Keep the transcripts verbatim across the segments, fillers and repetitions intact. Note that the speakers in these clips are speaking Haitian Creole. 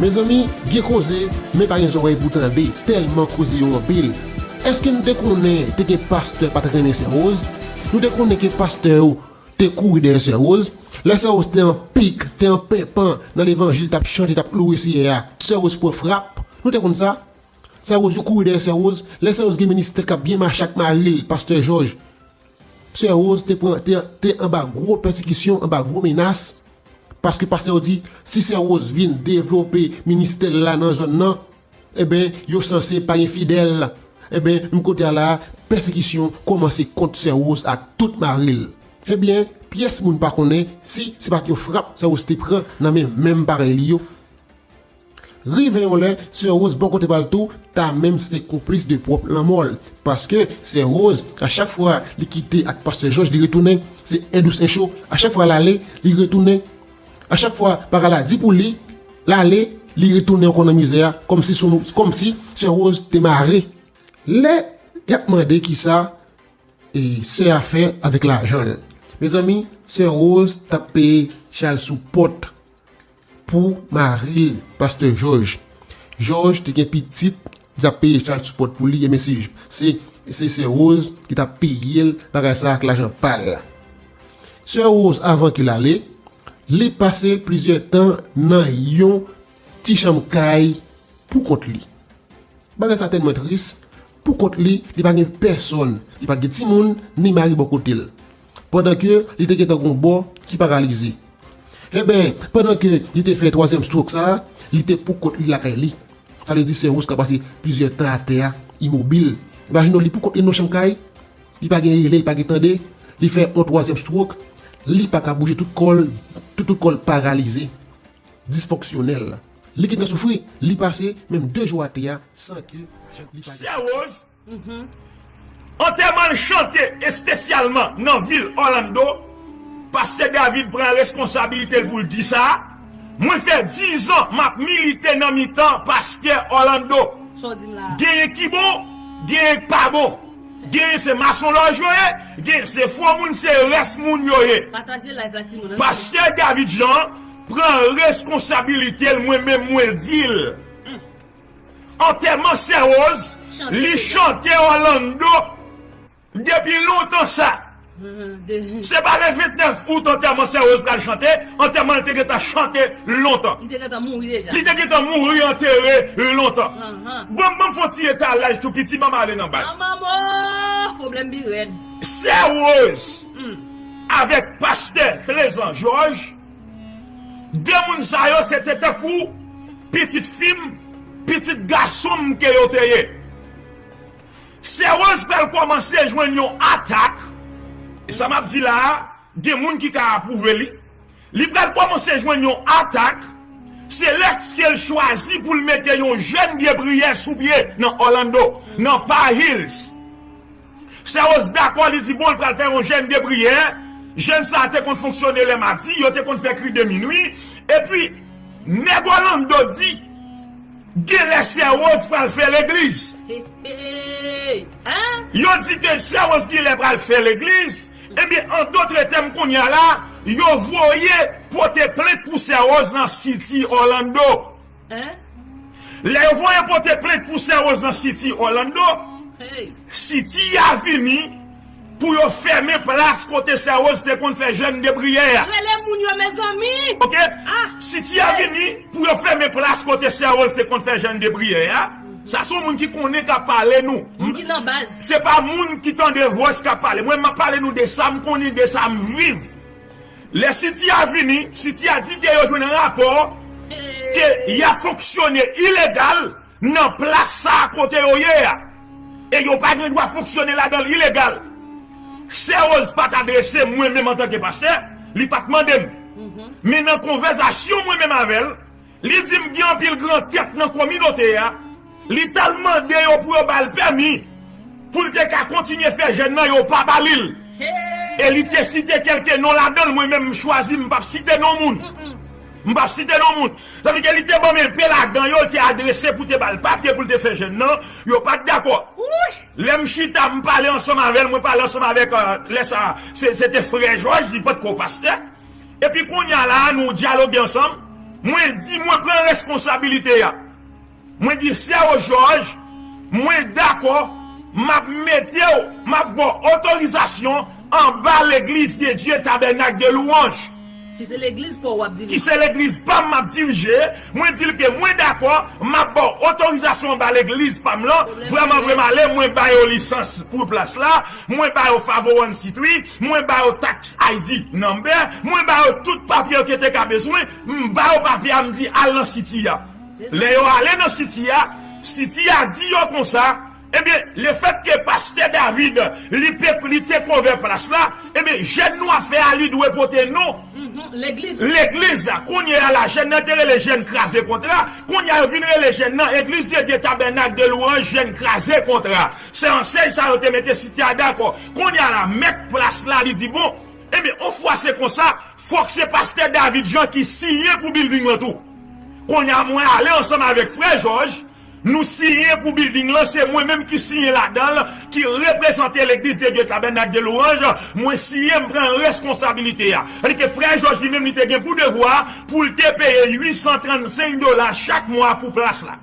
Mezanmi, gen koze, men pa gen zòrèy pou tande, tèlman koze yo anpil. Èske nou te konnen te gen pastè pa t renmen Sè Rose? Nou te konnen ke pastè yo te kouri dèyè Sè Rose? Lè Sè Rose te an pik, te an penpan nan levanjil, t ap chante, t ap louwe Seyè a, Sè Rose pran frap. Nou te konn sa? Sè Rose, yo kouri dèyè Sè Rose. Lè Sè Rose gen ministè k ap byen mache ak mari l, pastè Jòj, Sè Rose te pran, te, te anba gwo pèsekisyon, anba gwo menas. Paske pastè yo di, si Sè Rose vin devlope ministè l la nan zòn nan, enben, yo sanse pa gen fidèl. Enben, menm kote a la, pèsekisyon kòmanse kont Sè Rose ak tout mari l. Ebyen, pyès moun pa konnen si se pa t yon frap Sè Rose te pran nan men menm parèy li yo. Rive yon lè, Sè Rose bò kote pa l tou, ta menm se konplis de pwòp lanmò l. Paske Sè Rose, a chak fwa li kite ak pastè Jòj, li retounen, se en dous en cho. A chak fwa l ale, li retounen. A chak fwa bagay la di pou li, l ale, li retounen ankò nan mizè a, kòmsi, kòmsi Sè Rose te mare. Lè y ap mande kisa e sè a fè avèk lajan l. Mezanmi, sè Rose t ap peye child support pou mari l, pastè Jòj. Jòj te gen pitit, li t ap peye child support pou li, enben se, se, se sè Rose ki t ap peye l bagay sa ak lajan pa l. Sè Rose, avan ke l ale, li pase plizyè tan nan yon ti chanm kay pou kont li. Bagay sa tèlman tris. Pou kont li, li pa gen pèsòn. Li pa t gen timoun, ni mari bò kote l. Pandan ke li te gentan gon bò ki paralize. Enben, pandan ke li te fè twazyèm stroke sa a, li te pou kont li lakay li. Sa vle di Sè Rose ka pase plizyè tan atè a, imobil. Imajine w, li pou kont li nan chanm kay, li pa gen rele, li pa gen tande, li fè yon twazyèm stroke, li pa ka bouje, tout kò l, tout, tout kò l paralize, disfonksyonèl. Li gentan soufri, li pase menm de jou atè a san ke li pa gen. Sè Rose, antèman l chante espesyalman nan vil Orlando, pastè David pran responsabilite l pou l di sa. Mwen fè dizan m ap milite nan mitan pastè Orlando. Sa w di m la a? Genyen ki bon, genyen k pa bon. Genyen se masonlòj yo ye, genyen se fo moun, se rès moun yo ye. Pataje live la, timoun, an. Pastè David Jean pran responsabilite l, mwen menm mwen di l. Antèman Sè Rose, li chante Orlando depi lontan sa. Se pa le vennèf out antèman Sè Rose pral chante, antèman l te gentan chante lontan. Li te gentan mouri deja. Li te gentan mouri, antere lontan. Bon, ban m fè yon ti etalaj tou piti, ban m ale nan baz. Manman, pwoblèm pi rèd. Sè Rose avèk pastè Plezan Jòj, de moun sa yo se te tankou pitit fi m, pitit gason m ke yo te ye. Sè Rose pral kòmanse jwenn yon atak. E sa m ap di la a, gen moun ki ka apwouve li. Li pral kòmanse jwenn yon atak. Se lèske l chwazi pou l mete yon jèn de priyè sou pye nan Orlando, nan Pine Hills. Sè Rose dakò, li di bon, l pral fè yon jèn de priyè. Jèn sa a te konn fonksyone lè madi, yo te konn fè kri de minwi. Epi, nèg Orlando di, genlè Sè Rose pral fè legliz. Yo di ke Sè Rose genlè pral fè legliz. Ebyen, an dòt tèm, kounye a la, yo voye pote plent pou Sè Rose nan City Orlando. Lè yo voye pote plent pou Sè Rose nan City Orlando, City a vini pou yo fèmen plas kote Sè Rose te konn fè jèn de priyè a. Rele moun yo, mezanmi. Oke? City a vini pou yo fèmen plas kote Sè Rose te konn fè jèn de priyè a. Sa se yon moun ki konnen k ap pale nou. Moun ki nan baz. Se pa moun ki tande voice k ap pale. Mwen, m ap pale nou de sa m konnen, de sa m viv. Lè City a vini, City a di ke yo jwenn rapò ke y ap fonksyone ilegal nan plas sa a kote yo ye a. E yo pa gen dwa fonksyone ladan l ilegal. Sè Rose pa t adrese mwen menm antanke pastè, li pa t mande m. Men nan konvèsasyon mwen menm avè l, li di m gen anpil gran tèt nan kominote a, li t al mande yo pou yo ba l pèmi pou l te ka kontinye fè jèn nan, yo pa ba li l. E li te site kèlke non ladan l, mwen menm m chwazi, m p ap site non moun. M p ap site non moun. Sa vle di ke li te ban m enpe ladan yo, li te adrese pou te ba l papye pou l te fè jèn nan, yo pa t dakò. Lè m chita, m pale ansanm avè l, mwen pale ansanm avèk, euh, lè sa, se, se te frè Jòj, li potko pastè. Epi kounye a la, nou dyaloge ansanm. Mwen di, mwen pran responsabilite a. Mwen di, Sè Jòj, mwen dakò, m ap mete w, m ap ba w otorizasyon anba Legliz de Dye Tabènak de Lwanj. Ki se legliz pa w w ap dirije. Ki se legliz pa m m ap dirije. Mwen di l ke mwen dakò, m ap ba w otorizasyon anba legliz pa m lan. Vrèman, vrèman, ale, mwen ba yo lisans pou plas la, mwen ba yo five oh one C three, mwen ba yo tax I D number, mwen ba yo tout papye yo ki te ka bezwen, m ba yo papye a, m di al nan siti a. Lè yo ale nan siti a, siti a di yo konsa, ebyen, lefètke pastè David, li pe, li te kovè plas la, ebyen, jèn nou ap fè a, li dwe pote non legliz la. Kounye a la, jèn nan te rele jèn kraze kontra, kounye a yo vin rele jèn nan Église de Dieu Tabernacle de Louange jèn kraze kontra. Se ansèy sa yo te mete siti a dakò. Kounye a la, mèt plas la, li di, bon, ebyen, on fwa se konsa, fòk se pastè David Jean ki siyen pou bilding lan tou. Kounye a, mwen ale ansanm avèk frè Jòj, nou siyen pou bilding lan, se mwen menm ki siyen ladan l, ki reprezante Legliz de Dye Tabènak de Lwanj, mwen siyen, m pran responsabilite a. Sètadi ke frè Jòj li menm, li te gen pou devwa pou l te peye uit san trannsenk dola chak mwa pou plas la.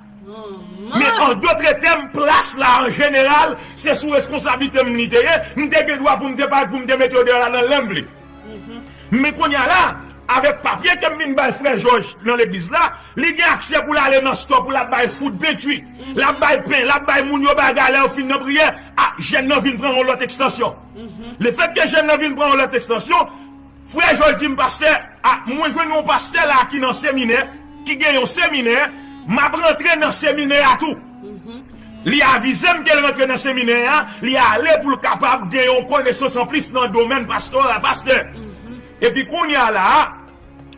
Men an dòt tèm, plas la an jeneral, se sou reskonsablite m li te ye, m te gen dwa pou m te pa, pou m te mete yo deyò la nan lè m vle. Men kounye a la, avèk papye ke m vin bay frè Jòj nan legliz la, li gen aksè pou l ale nan stò pou l ap bay food pantry, l ap bay pen, l ap bay moun yo bagay lè yo fin nan priyè. A, jèn nan vin pran yon lòt ekstansyon. Lefètke jèn nan vin pran yon lòt ekstansyon, frè Jòj di m, pastè, a, mwen jwenn yon pastè la ki nan seminè, ki gen yon seminè, m ap rantre nan seminè a tou. Li avize m ke l rantre nan seminè a, li ale pou l kapab gen yon konesans anplis nan domèn pastoral, pastè. Epi kounye a la a,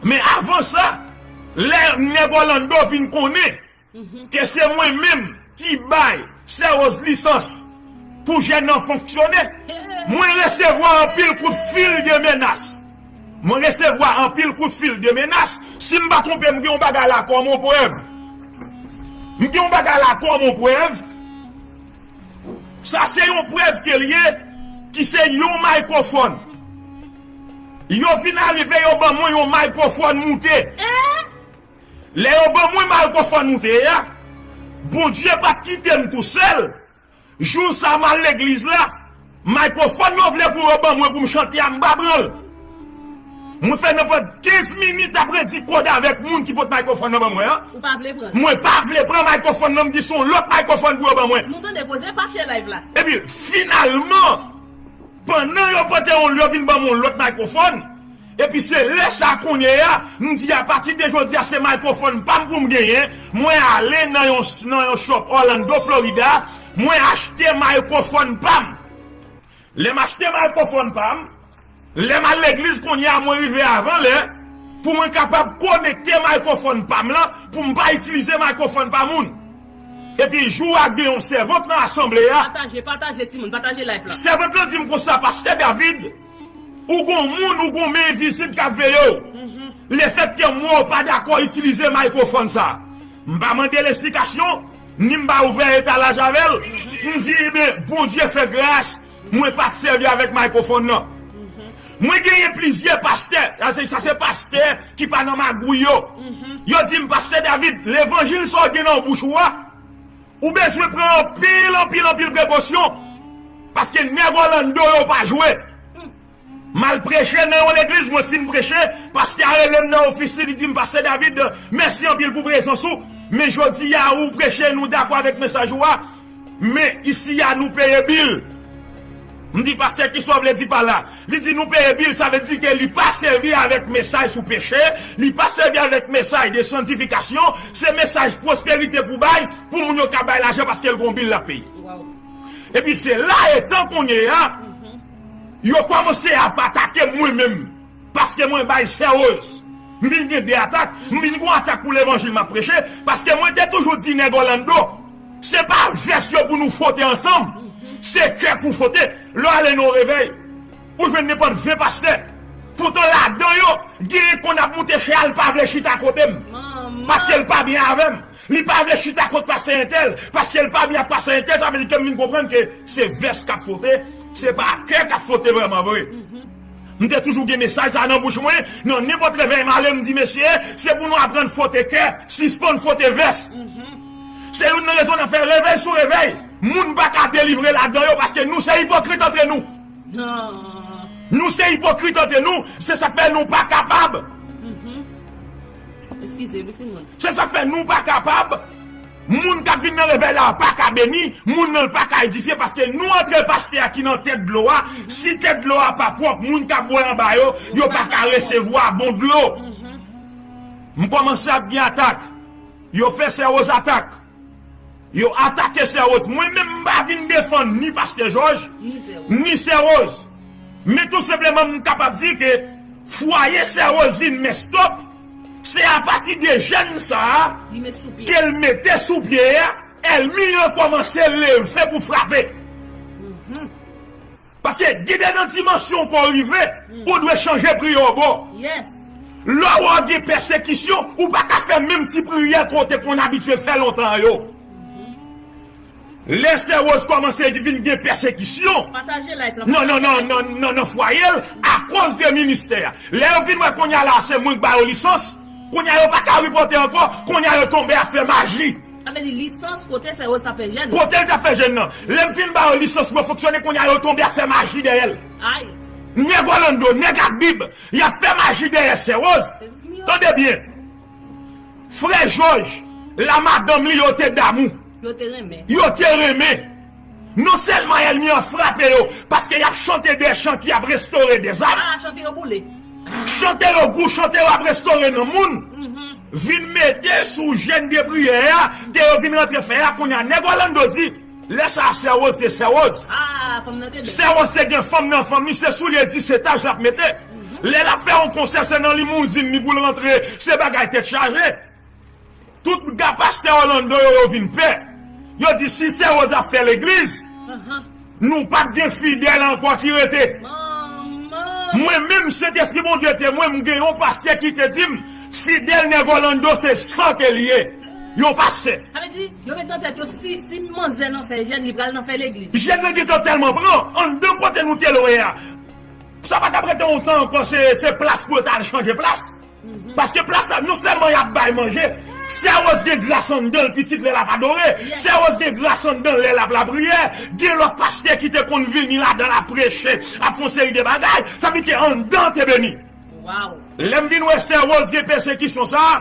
men avan sa, lè nèg Orlando vin konnen ke se mwen menm ki bay Sè Rose lisans pou jèn nan fonksyone, mwen resevwa anpil kout fil de menas. Mwen resevwa anpil kout fil de menas. Si m pa twonpe, m gen yon bagay la kòm yon prèv. M gen yon bagay la kòm yon prèv. Sa se yon prèv ke l ye, ki se yon mikrofòn. Yo vin arive, yo ban mwen yon mikrofòn moute. Lè yo ban mwen mikrofòn moute a, Bondye pa t kite m tousèl. Jou sa m al legliz la, mikrofòn yo vle pou yo ban mwen pou m chante a, m pa pran l. Mwen fè nenpòt kenz minit ap redi kòd avèk moun ki pot mikrofòn nan ban mwen an. Ou pa vle pran l? Mwen pa vle pran mikrofòn nan, m di se yon lòt mikrofòn pou yo ban mwen. Nou tande koze, pa share live la. Epi, finalman, pandan yo pote yon, yo vin ban mwen yon lòt mikrofòn, epi se lè sa kounye a, m di apati de jodi a se mikrofòn pa m pou m genyen, mwen ale nan yon, nan yon shop Orlando, Florida, mwen achte mikrofòn pa m. Lè m achte mikrofòn pa m, lè m al legliz kounye a, mwen rive avan lè, pou mwen kapab konekte mikrofòn pa m lan, pou m pa itilize mikrofòn pa moun. Epi jou a gen yon sèvant nan asanble a. Pataje, pataje timoun, pataje live la. Sèvant lan di m konsa, pastè David, ou gon moun, ou gon men envizib k ap veye w. Lefètke m wè w pa dakò itilize mikrofòn sa. M pa mande l esplikasyon, ni m pa ouvè etalaj avè l. M di, ebyen, Bondye fè gras, mwen pa t sèvi avèk mikrofòn nan. Mwen genyen plizyè pastè, sa se, sa se pastè ki pa nan magouy yo. Yo di m, pastè David, levanjil sa w gen nan bouch ou a, ou bezwen pran anpil, anpil, anpil prekosyon. Paske nèg Orlando yo pa jwe. M al preche nan yon legliz, mwen fin preche, pastè a rele m nan ofis li, li di m, pastè David, mèsi anpil pou prezans ou, men jodi a ou preche, nou dakò avèk mesaj ou a, men isi a nou peye bil. M di, pastè, kisa w vle di pa la? Li di, nou peye bil, sa vle di ke li pa sèvi avèk mesaj sou peche, li pa sèvi avèk mesaj de sanntifikasyon, se mesaj pwosperite pou bay, pou moun yo ka bay lajan paske l gon bil l ap peye. Epi se la etan kounye a, yo kòmanse ap atake m mwen menm, paske mwen bay sè Rose. M vin gen de atak, m vin gen yon atak pou levanjil m ap preche, paske mwen te toujou di nèg Orlando, se pa vès yo pou nou fwote ansanm, se kè pou fwote. Lè w ale nan yon revèy, ou jwenn nenpòt ven pastè. Poutan ladan yo, genyen konn ap moute chè a, l pa vle chita kote m, paske l pa byen avè m. Li pa vle chita kot pastè entèl, paske l pa byen ak pastè entèl, sa vle di ke m vin konprann ke se vès k ap fwote, se pa kè k ap fwote vrèman vre. M te toujou gen mesaj sa nan bouch mwen, nan nenpòt revèy m ale, m di, mesye, se pou nou aprann fwote kè, sispann fwote vès. Se youn nan rezon n ap fè revèy sou revèy. Moun pa ka delivre ladan yo paske nou se ipokrit antre nou. Nou se ipokrit antre nou, se sa k fè nou pa kapab. Eskize, wi, timoun. Se sa k fè nou pa kapab. Moun k ap vin nan revèy la pa ka beni, moun nan pa ka edifye, paske nou antre pastè a ki nan tèt dlo a. Si tèt dlo a pa pwòp, moun k ap bwè anba yo, yo pa ka resevwa bon dlo. M kòmanse ap gen atak. Yo fè Sè Woz atak. Yo atake Sè Woz. Mwen menm, m pa vin defann ni Pastè Jòj, ni Sè Woz. Men tou senpleman, m kapab di ke fwaye Sè Woz vin mestòp, se apati de jèn sa a ke l mete sou pye a, ènmi an kòmanse leve pou frape. Paske gen de nan dimansyon ke w rive, ou dwe chanje priyè w bò. Lè w gen pèsekisyon, ou pa ka fè menm ti priyè ke w te konn abitye fè lontan yo. Lè Sè Woz kòmanse vin gen pèsekisyon nan, nan, nan, nan, nan, nan fwaye l, akoz de ministè a. Lè yo vin wè kounye a la, se mwen k ba yo lisans, kounye a yo pa ka ripòte ankò, kounye a yo tonbe ap fè maji. Sa vle di lisans kote Sè Woz t ap fè jèn. Kote l t ap fè jèn nan. Lè m fin ba yo lisans pou yo fonksyone, kounye a yo tonbe ap fè maji dèyè l. Ay. Nèg Òlando, nèg ak Bib, y ap fè maji dèyè Sè Woz. Tande byen. Frè Jòj, la madanm li yo te damou. Yo te renmen. Yo te renmen. Non sèlman ènmi an frape yo, paske y ap chante de chan ki ap restore de zam. Ah, chante yo boule. Chante yo gou, chante yo ap restore nan moun. Vin mete sou jèn de priyè a, ke yo vin rantre fè a, kounye a nèg Òlando di, lè sa a Sè Woz te Sè Woz. Ah, fanm nan te bèl. Sè Woz te gen fanm nan fanm li, se soulye disetaj l ap mete. Lè l ap fè yon konsè, se nan limouzin li pou l rantre, se bagay tèt chaje. Tout ga pastè Òlando yo, yo vin pè. Yo di, si Sè Woz ap fè legliz, nou p ap gen fidèl ankò ki rete. Mwen menm, Sentespri Bondye temwen, m gen yon pastè ki te di m, fidèl nèg Òlando se san ke l ye. Yon pastè. Sa vle di, yo met nan tèt yo, si, si manzè nan fè jèn, li pral nan fè legliz. Jèn nan gentan tèlman pran, anndan kote nou te lwe a. Sa pa t ap rete yon tan ankò, se, se plas pou yo t al chanje plas. Paske plas la, non sèlman y ap bay manje, Sè Woz gen gras anndan l, pitit, lè l ap adore. Sè Woz gen gras anndan l, lè l ap lapriyè. Gen lòt pastè ki te konn vini ladan l ap preche, ap fè yon seri de bagay. Sa vle di ke anndan te beni. Lè m vin wè Sè Woz gen pèsekisyon sa a,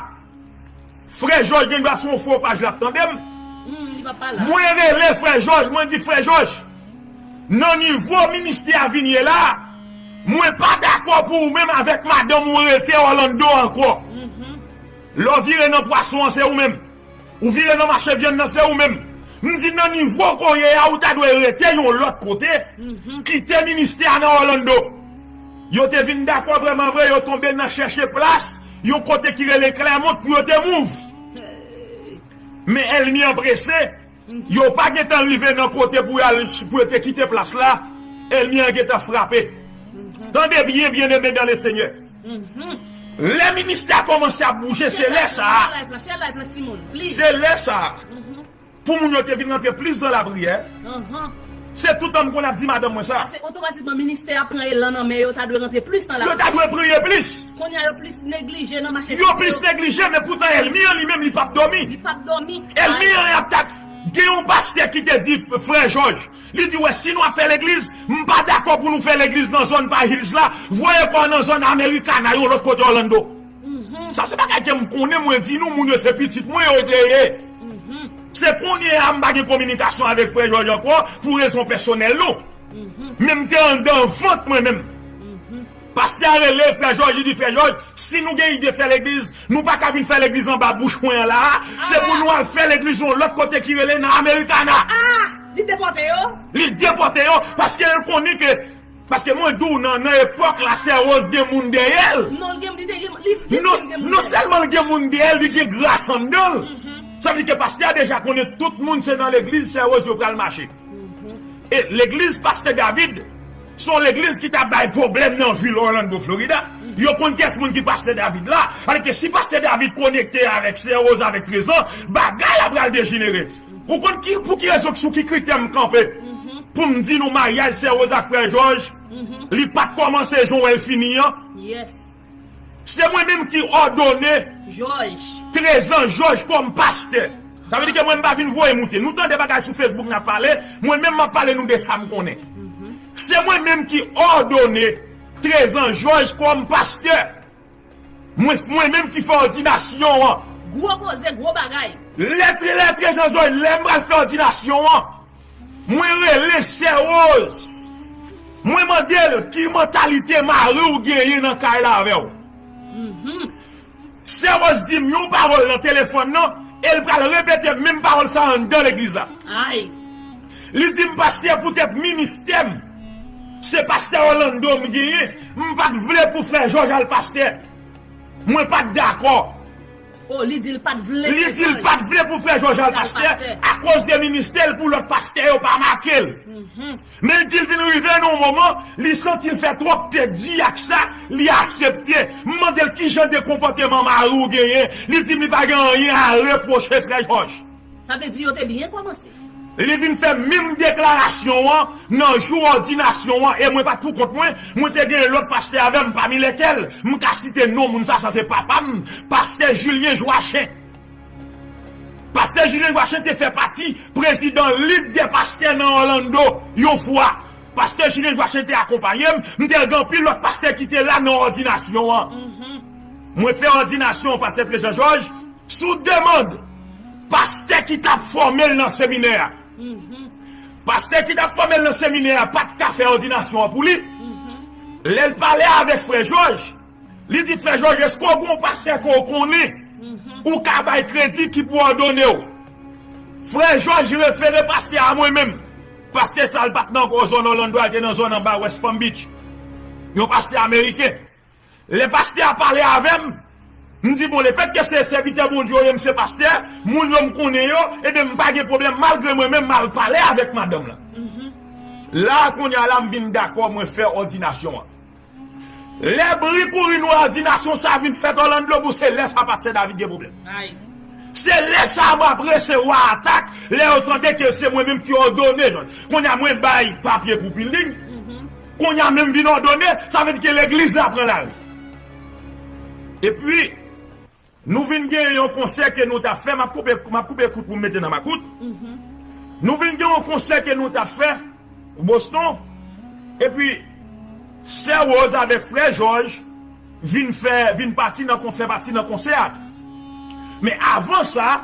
Frè Jòj gen dwa se yon fo paj l ap tande m. Mwen rele Frè Jòj, mwen di, Frè Jòj, nan nivo ministè a vin ye la, mwen pa dakò pou ou menm avèk madanm ou rete Òlando ankò. Lè w vire nan pwason an, se ou menm. Ou vire nan mache vyann nan, se ou menm. M di nan nivo ke w ye a, ou ta dwe rete yon lòt kote, kite ministè a nan Òlando. Yo te vin dakò vrèman vre, yo tonbe nan chèche plas, yon kote ki rele Klèmont pou yo te mouv. Men ènmi an prese, yo pa gentan rive nan kote pou y al, pou yo te kite plas la, ènmi an gentan frape. Tande byen, byeneme dan le Senyè. Lè ministè a kòmanse ap bouje, se lè sa a. Se lè sa a. Pou moun yo te vin rantre plis nan lapriyè. Se toutan m konn ap di madanm mwen sa. Paske otomatikman ministè a pran elan nan men yo, ta dwe rantre plis nan lapriyè. Yo ta dwe priye plis. Kounye a yo plis neglije nan mache. Yo plis neglije, men poutan ènmi an li menm li p ap dòmi. Li p ap dòmi. Ènmi an ap tak. Gen yon pastè ki te di, Frè Jòj, li di, wè, si nou ap fè legliz, m pa dakò pou nou fè legliz nan zòn pa Hills la, voye kò w nan zòn Americana, yon lòt kote Orlando. Sa se bagay ke m konnen, mwen di nou, moun yo se pitit mwen yo te ye. Se kounye a m pa gen kominikasyon avèk Frè Jòj ankò pou rezon pèsonèl nou. Men m te anndan vant mwen menm. Pastè a rele Frè Jòj, li di, Frè Jòj, si nou gen ide fè legliz, nou pa ka vin fè legliz anba bouch mwen an la a. Se pou nou al fè legliz yon lòt kote ki rele nan Americana. Ah! Li depòte yo? Li depòte yo, paske l konnen ke Paske mwen di w, nan, nan epòk la, Sè Rose gen moun dèyè l. Non, li gen, li te gen, li, li, non, li gen moun non dèyè l. Sèlman l gen moun dèyè l, li gen gras anndan l. Sa vle di ke pastè a deja konnen tout moun se nan legliz Sè Rose yo pral mache. E legliz Pastè David, se yon legliz ki t ap bay pwoblèm nan vil Orlando, Florida. Yo konn kiyès moun ki Pastè David la. Alòske si Pastè David konekte avèk Sè Rose avèk trèz an, bagay la pral dejenere. Ou konn ki, pou ki rezon, sou ki kritè m kanpe? Pou m di nou maryaj Sè Rose ak Frè Jòj, Li pa t kòmanse jan w wè l fini an. Se mwen menm ki òdone Trezan Jòj kòm pastè. Sa vle di ke mwen m pa vin voye moute. Nou tande bagay sou Facebook n ap pale, mwen menm m ap pale nou de sa m konnen. Se mwen menm ki òdone Trezan Jòj kòm pastè. Mwen, mwen menm ki fè òdinasyon an. Gwo koze, gwo bagay. Lè, lè Trezan Jòj, lè m pral fè òdinasyon an, mwen rele Sè Rose. Mwen mande l ki mantalite mari w genyen nan kay la avè w. Sè Rose di m yon pawòl nan telefòn nan, e l pral repete menm pawòl sa anndan legliz la. Li di m, pastè, poutèt ministè m, se pastè Orlando m genyen, m pa t vle pou frè Jòj al pastè. Mwen pa t dakò. Oh, li di l pa t vle. Li di l pa t vle pou frè Jòj al pastè akoz de ministè l pou lòt pastè yo pa make l. Men li di l vin rive nan yon moman, li santi l fè twòp tèt di ak sa, li aksepte. M mande l ki jan de konpòteman mari w genyen. Li di m li pa gen anyen a repwoche frè Jòj. Sa vle di yo te byen kòmanse. Li vin fè menm deklarasyon an nan jou òdinasyon an, e mwen pa t pou kont mwen, mwen te gen lòt pastè avè m, pami lèkèl m ka site non moun sa, sa se papa m, pastè Julien Joachin. Pastè Julien Joachin te fè pati prezidan Lig dè pastè nan Orlando yon fwa. Pastè Julien Joachin te akonpaye m, m te gen anpil lòt pastè ki te la nan òdinasyon an. Mwen fè òdinasyon pastè Trezan Jòj sou demann pastè ki t ap fòme l nan seminè a. Pastè ki t ap fòme l nan seminè a pa t ka fè òdinasyon an pou li. Lè l pale avèk frè Jòj, li di, frè Jòj, èske w gen yon pastè ke w konnen ou ka bay kredi ki pou òdone w? Frè Jòj refere pastè a mwen menm. Pastè sa l pa t nan gwo zòn Orlando a, l te nan zòn anba West Palm Beach. Yon pastè ameriken. Lè pastè a pale avè m, m di, bon, lefètke se sèvitè Bondye yo ye, m se pastè, moun yo m konnen yo, ebyen m pa gen pwoblèm, malgre mwen menm m al pale avèk madanm lan. La, kounye a la, m vin dakò, mwen fè òdinasyon an. Lè bri kouri nou òdinasyon sa vin fèt Orlando, bon, se lè sa pastè David gen pwoblèm. Se lè sa a m ap resevwa atak, lè yo tande ke se mwen menm ki òdone Jòj. Kounye a mwen bay papye pou building. Kounye a menm vin òdone, sa vle di ke legliz la pran lari. Epi, nou vin gen yon konsè ke nou t ap fè, m ap koupe, m ap koupe kout pou m mete nan makout. Nou vin gen yon konsè ke nou t ap fè Boston. Epi, sè Rose avèk frè Jòj vin fè, vin pati nan kon-, fè pati nan konsè a tou. Men avan sa,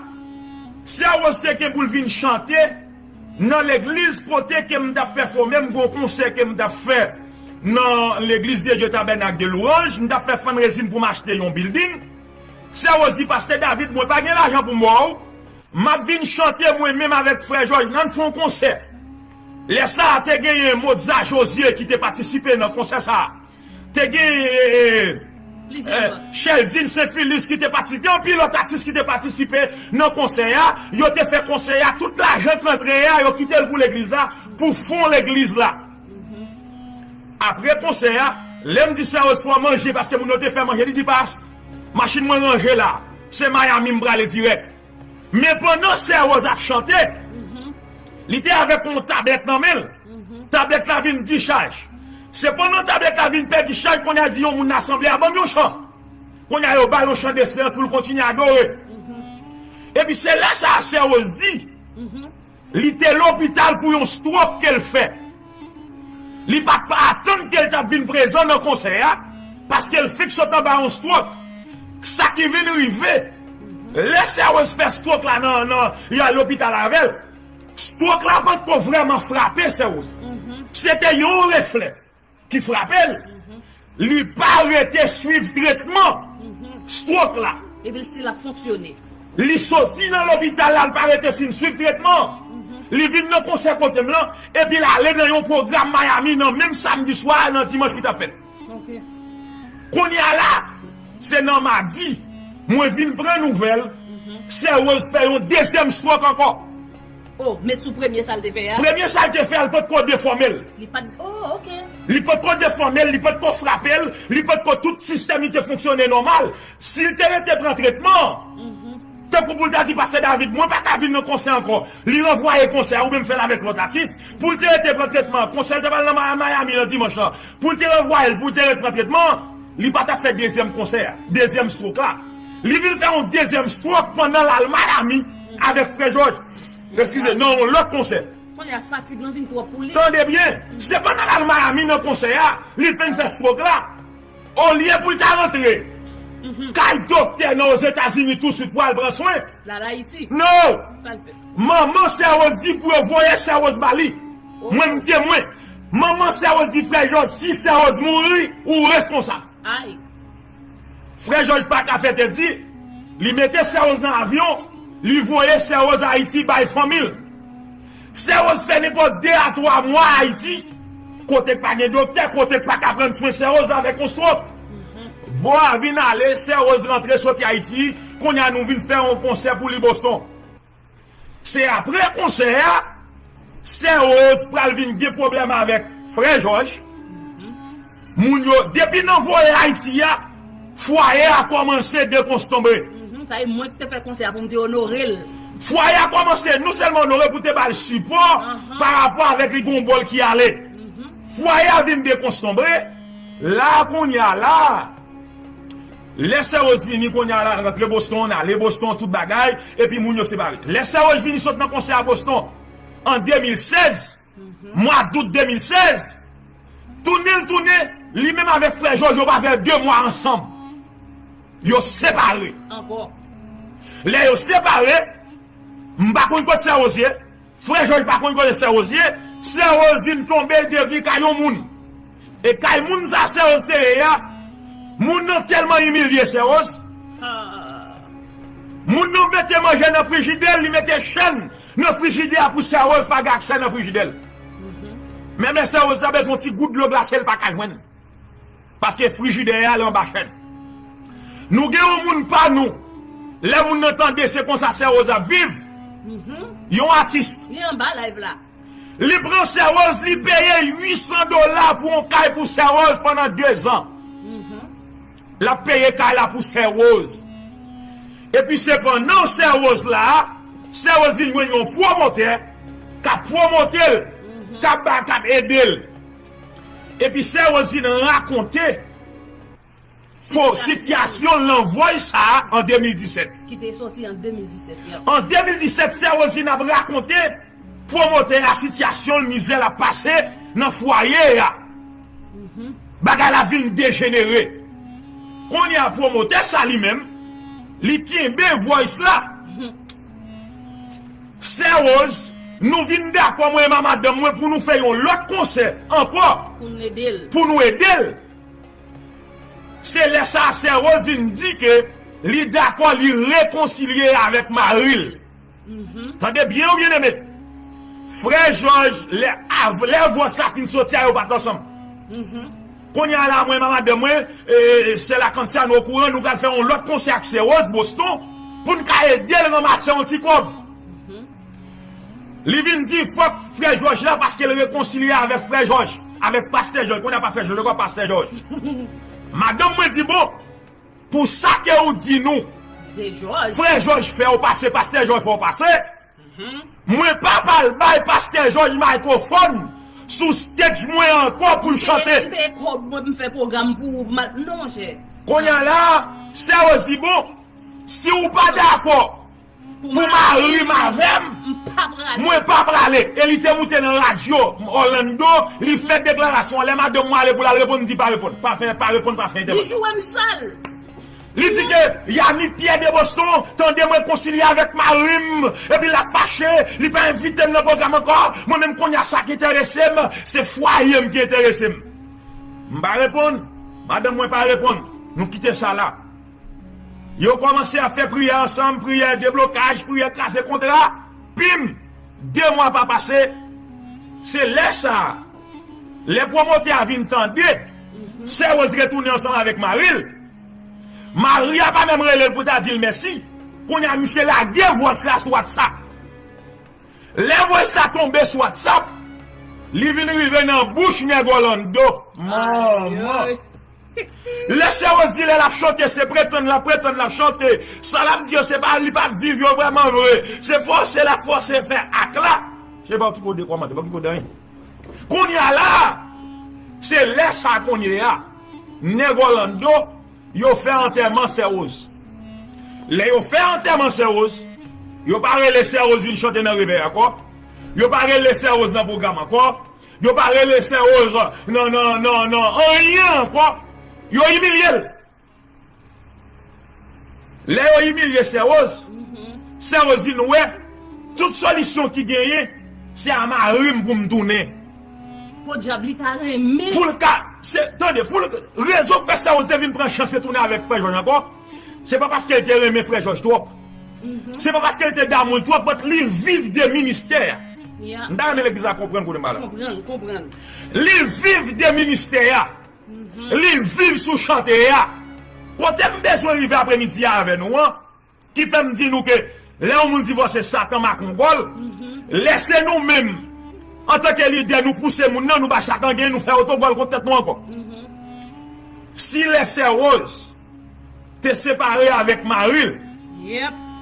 sè Rose te gen pou l vin chante nan legliz kote ke m t ap pèfòme, m gen yon konsè ke m t ap fè nan legliz de Dye Tabènak de Lwanj, m t ap fè fundraising pou m achte yon building. Sè Rose di, pastè David, mwen pa gen lajan pou m ba w. M ap vin chante mwen menm avèk frè Jòj, n ann fè yon konsè. Lè sa a, te genyen Mozart José ki te patisipe nan konsè sa a. Te genyen, eh, eh, Cheldine Saint Philus ki te patisipe, anpil lòt atis ki te patisipe nan konsè a. Yo te fè konsè a, tout lajan k rantre a, yo kite l pou legliz la, pou fon legliz la. Apre konsè a, lè m di sè Rose fò manje, paske moun yo te fè manje, li di, pas, machin mwen ranje la, se Miami m prale dirèk. Men pandan sè Rose ap chante, li te avèk yon tablèt nan men l. Tablèt la vin dichaj. Se pandan tablèt la vin pèdi chaj, kounye a di yon moun nan asanble a, ban m yon chan. Kounye a yo ba l yon chan desperans pou l kontinye adore. Epi se lè sa a sè Rose di, li te lopital pou yon stroke ke l fè. Li pa t pa atann ke l t ap vin prezan nan konsè a, paske l fenk sot anba yon stroke. Sa ki vin rive, lè sè Rose fè stroke la nan, nan, yo al lopital avè l, stroke la pa t ko vrèman frape sè Rose. Se te yon reflè ki frape l. Li pa rete swiv tretman stroke la. Epi l still ap fonksyone. Li soti nan lopital la, l pa rete fin swiv tretman. Li vin nan konsè kote m lan, epi l ale nan yon pwogram Miami nan menm samdi swa a, nan dimanch ki t ap fèt. Kounye a la, se nan madi, mwen vin pran nouvèl, sè Rose fè yon dezyèm stroke ankò. Oh, met sou premye sa l te fè a? Premye sa l te fè a, li potko defòme l. Li pa t, oh, ok. Li potko defòme l, li potko frape l, li potko, tout sistèm li te fonksyone nòmal. Si l te rete pran tretman, Kou pou l ta di, "Pastè David, mwen pa ka vin nan konsè ankò." Li ranvwaye konsè a, oubyen m fè l avèk lòt atis. Pou l te rete pran tretman, konsè l te pral nan Maya-, Miami nan dimanch lan. Pou l te ranvwaye l, pou l te rete pran tretman, li pa t ap fè dezyèm konsè a, dezyèm stroke la. Li vin fè yon dezyèm stroke pandan l al Miami avèk Frè Jòj. Eskize, nan yon lòt konsè. Kounye a fatig lan vin twòp pou li. Tande byen, se pandan l al Miami nan konsè a, li fin fè stroke la. Olye pou l ta rantre kay doktè nan Ozetazini touswit pou al pran swen. L al Ayiti. No! Sa l fè? Manman Sè Woz di pou yo voye Sè Woz ba li. Oh. Mwen, m temwen. Manman Sè Woz di, "Frè Jòj, si Sè Woz mouri, ou reskonsab." Ay. Frè Jòj pa ka fè tèt di, li mete Sè Woz nan avyon, li voye Sè Woz Ayiti bay fanmi l. Sè Woz fè nenpòt de a twa mwa Ayiti, kote k pa gen doktè, kote k pa ka pran swen Sè Woz avèk yon stroke. Bò a vin ale, Sè Woz rantre soti Ayiti, kounye a nou vin fè yon konsè pou li Boston. Se apre konsè a, Sè Woz pral vin gen pwoblèm avèk Frè Jòj. Moun yo, depi nan voye Ayiti a, fwaye a kòmanse dekonstonbre. Mhm, sa e mwen ki te fè konsè a pou m te onore l. Fwaye a kòmanse non sèlman onore pou te ba l sipò pa rapò avèk li gon bòl ki ale. Fwaye a vin dekonstonbre. La kounye a la, lè Sè Woz vini kounye a la, rantre Boston, ale Boston, tout bagay, epi moun yo separe. Lè Sè Woz vini sot nan konsè a Boston, an de mil sèz, mwa dout de mil sèz, tounen l tounen, li menm avèk Frè Jòj, yo pa fè de mwa ansanm. Yo separe. Ankò. Lè yo separe, m pa konn kot Sè Woz ye, Frè Jòj pa konn kote Sè Woz ye, Sè Woz vin tonbe, l te vin kay yon moun. E kay moun sa Sè Woz te ye a, moun nan tèlman imilye Sè Woz. Moun nan mete manje nan frijidè l, li mete chèn nan frijidè a pou Sè Woz pa gen aksè nan frijidè l. Menm lè Sè Woz ta bezwen yon ti gout dlo glase, l pa ka jwenn. Paske frijidè a al anba chèn. Nou gen yon moun pa nou. Lè moun nan tande se konsa Sè Woz ap viv. Yon atis. Li anba live la. Li pran Sè Woz, li peye uit san dola pou yon kay pou Sè Woz pandan de zan. L ap peye kay la pou Sè Woz. Epi se pandan Sè Woz la, Sè Woz vin jwenn yon pwomotè k ap pwomote l, k ap ba, k ap ede l. Epi Sè Woz vin rakonte sitiyasyon l nan vòy sa a an de mil disèt. Ki te soti an de mil disèt, yeah. An de mil disèt, Sè Woz vin ap rakonte pwomotè a sitiyasyon l, mizè l ap pase nan fwaye a. Bagay la vin dejenere. Kounye a pwomotè sa li menm, li kenbe vòy sa. Sè Woz, nou vin dakò, mwen e madanm mwen, pou nou fè yon lòt konsè ankò. Pou n ede l. Pou nou ede l. Se lè sa a, Sè Woz vin di ke li dakò, li rekonsilye avèk mari l. Tande byen, wi, byeneme. Frè Jòj, lè, av-, lè vòs la fin soti a, yo pa t ansanm. Kounye a la, mwen, madanm mwen, e, sè Lakantya, nou okouran, nou pral fè yon lòt konsè ak Sè Woz, Boston, pou n ka ede l ranmase yon ti kòb. Li vin di fòk Frè Jòj la, paske l rekonsilye avèk Frè Jòj, avèk Pastè Jòj. Kounye a Pastè Jòj, ankò Pastè Jòj. Madanm mwen di, "Bon, pou sa ke ou di nou, Frè Jòj fè w pase, Pastè Jòj fè w pase, mwen pa pral bay Pastè Jòj mikwofòn sou stage mwen ankò pou l chante." M peye kòb mwen, m fè pwogram pou ou, non, monchè. Kounye a la, Sè Woz di, "Bon, si ou pa dakò pou mari m avè m, mwen pa prale." E li te moute nan radyo Orlando, li fè deklarasyon an. Lè madanm mwen ale pou l al reponn, m di, "Pa reponn, pa fè, pa reponn, pa fè entèvansyon." Li di ke Yannick Pierre de Boston tande mwen konsilye avèk mari m, epi l ap fache, li pa envite m nan pwogram ankò. Mwen menm kounye a, sa k enterese m, se fwaye m ki enterese m. M pa reponn, madanm mwen pa reponn. Nou kite sa la. Yo kòmanse ap fè priyè ansanm, priyè deblokaj, priyè kraze kontra. Pim! De mwa pa pase, se lè sa a, lè pwomotè a vin tande Sè Woz retounen ansanm avèk mari l, mari a pa menm rele l pou ta di l mèsi. Kounye a, misye lage vòs la sou WhatsApp. Lè vòs la tonbe sou WhatsApp, li vin rive nan bouch nèg Orlando. Manman! Lè Sè Woz di lè l ap chante, se pretann l ap pretann l ap chante. Sa l ap di yo, se pa li p ap viv yo vrèman vre. Se fòse l ap fòse fè ak la. Se pa w ki pou dekòmante, pa w ki pou di anyen. Kounye a la, se lè sa kounye a, nèg Orlando, yo fè antèman Sè Woz. Lè yo fè antèman Sè Woz, yo pa rele Sè Woz vin chante nan revèy ankò. Yo pa rele Sè Woz nan pwogram ankò. Yo pa rele Sè Woz nan, nan, nan, nan anyen ankò. Yo imilye l. Lè yo imilye Sè Woz, Sè Woz vin wè tout solisyon ki genyen, se a mari m pou m tounen. Podyab, li ta renmen. Pou l ka, se, tande, pou l, rezon k fè Sè Woz te vin pran chans retounen avèk Frè Jòj ankò, se pa paske l te renmen Frè Jòj twòp. Se pa paske l te damou l twòp, but li viv de ministè a. M ta renmen legliz la konprann kote m pral la. Konprann, konprann. Li viv de ministè a. Li viv sou chante a. Kote m bezwen rive apremidi a avè nou an, ki fè m di nou ke lè yon moun divòse, Satan makongòl, lè se nou menm, antanke lidè, nou pouse moun nan, nou ba Satan gen, nou fè otogòl kont tèt nou ankò. Si lè Sè Woz te separe avèk mari l,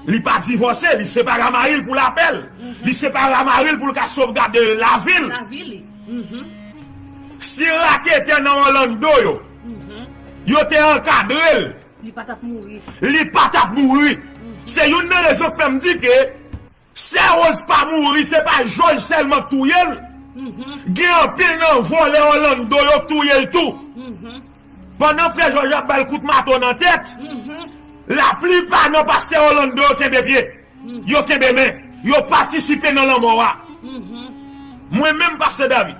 li pa divòse, li separe a mari l pou lapè l. Li separe a mari l pou l ka sovgade lavi l. Si raketè nan Orlando yo, yo te ankadre l, li pa t ap mouri. Li pa t ap mouri. Se youn nan rezon k fè m di ke Sè Woz pa mouri, se pa Jòj sèlman k touye l. Gen anpil nan vòlè Orlando yo k touye l tou. Pandan Frè Jòj ap ba l kout mato nan tèt, laplipa nan pastè Orlando yo kenbe pye. Yo kenbe men. Yo patisipe nan lanmò a. Mwen menm, Pastè David,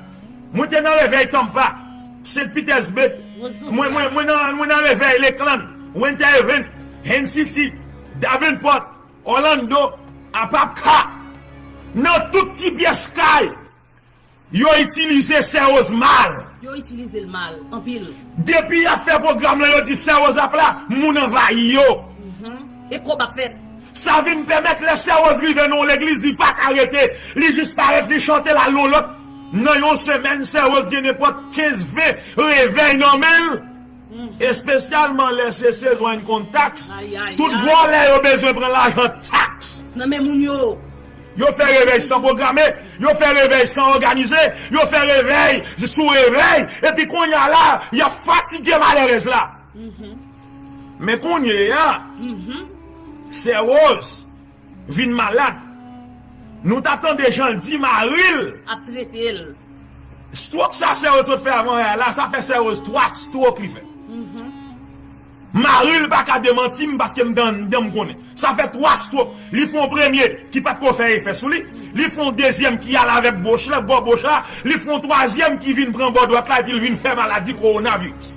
mwen te nan revèy Tampa, Saint Petersburg, mwen, mwen, mwen nan, mwen nan revèy Lakeland, Winter Haven, Haines City, Davenport, Orlando, Apopka. Nan tout ti pyès kay, yo itilize Sè Woz mal. Yo itilize l mal, anpil. Depi y ap fè pwogram lan, yo di Sè Woz ap la, moun anvayi yo. E kòb ap fèt. Sa vin pèmèt lè Sè Woz rive nan yon legliz, li pa ka rete. Li jis parèt, li chante, l al nan yon lòt. Nan yon semèn, Sè Woz gen nenpòt kenz, ven revèy nan men l. Espesyalman lè se sezon enkonn taks. Tout vòlè yo bezwen pran lajan taks. Nan men moun yo. Yo fè revèy san pwograme, yo fè revèy san òganize, yo fè revèy sou revèy, epi kounye a la, y ap fatige malerèz la. Men kounye a, Sè Woz vin malad. Nou t ap tande jan l di mari l ap trete l. Stroke sa Sè Woz sot fè avan yè la, sa fè Sè Woz twa stroke li fè. Mari l pa ka demanti m paske m dan, dan m konnen. Sa fè twa stroke. Li fè yon premye ki pa t ko fè efè sou li. Li fè yon dezyèm ki al avèk boch la, bò boch la. Li fè yon twazyèm ki vin pran bò dwat la epi l vin fè maladi kowonaviris.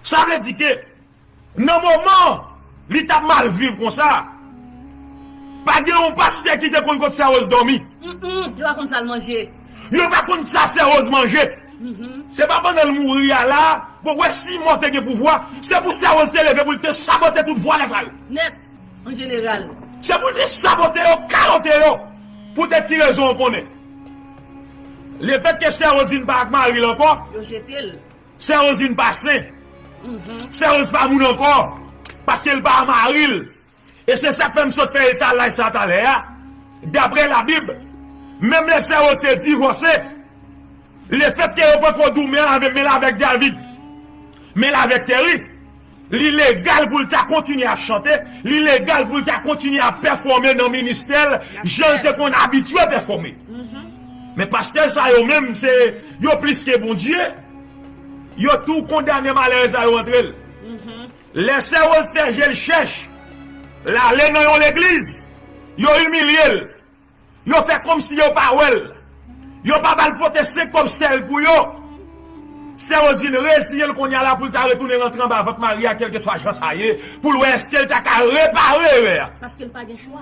Sa vle di ke nan moman li t ap mal viv konsa, pa gen yon pastè ki te konn kote Sè Woz dòmi. Yo pa konn sa l manje. Yo pa konn sa Sè Woz manje. Se pa pandan l mouri a la, bon, wè si mò te gen pouvwa, se pou Sè Woz te leve pou l te sabote tout vòlè sa yo. Nèt, an jeneral. Se pou l te sabote yo, kalote yo. Poutèt ki rezon w konnen. Lefètke Sè Woz vin pa ak mari l ankò, yo jete l. Sè Woz vin pa sen. Sè Woz pa moun ankò. Paske l pa mari l. E se sa k fè m sot fè etalaj sa talè a. Daprè Labib, menm lè Sè Woz te divòse, lefètke yo poko goumen avè men l avèk David, men l avèk Terry, li legal pou l ta kontinye ap chante, li legal pou l ta kontinye ap pèfòme nan ministè l, jan l te konn abitye pèfòme. Men pastè sa yo menm, se yo plis ke Bondye. Yo tou kondane malere sa yo antre l. Lè Sè Woz fè je l chèch, l ale nan yon legliz, yo imilye l. Yo fè kòmsi yo pa wè l. Yo pa ba l pote senk kòb sèl pou yo. Sè Woz vin reziyen l kounye a la pou l ta retounen rantre anba vant mari a, kèlkeswa jan sa ye, pou l wè èske l ta ka repare erè a. Paske l pa gen chwa.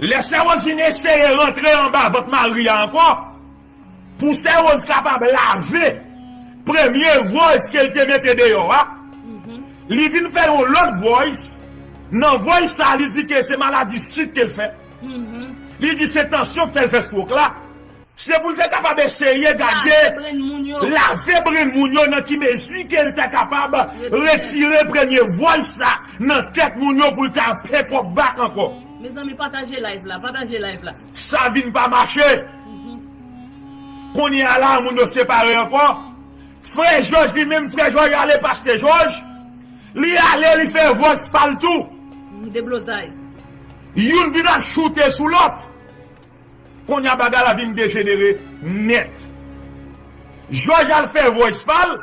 Lè Sè Woz vin eseye rantre anba vant mari a ankò, pou Sè Woz kapab lave premye voice ke l te mete deyò a, li vin fè yon lòt voice. Nan voice sa, li di ke se maladi sik ke l fè. Li di se tansyon k fè l fè stroke la. Se pou l te kapab eseye gade, lave brenn moun yo, lave brenn moun yo nan ki mezi ke l ta kapab retire premye voice sa nan tèt moun yo pou l ta pekòp back ankò. Mezanmi, pataje live la, pataje live la. Sa vin pa mache. Kounye a la, moun yo separe ankò. Frè Jòj li menm, frè Jòj ale pastè Jòj. Li ale, li fè voice pa l tou. Deblozay. Youn vin ap choute sou lòt. Kounye a bagay la vin dejenere nèt. Jòj al fè voice pa l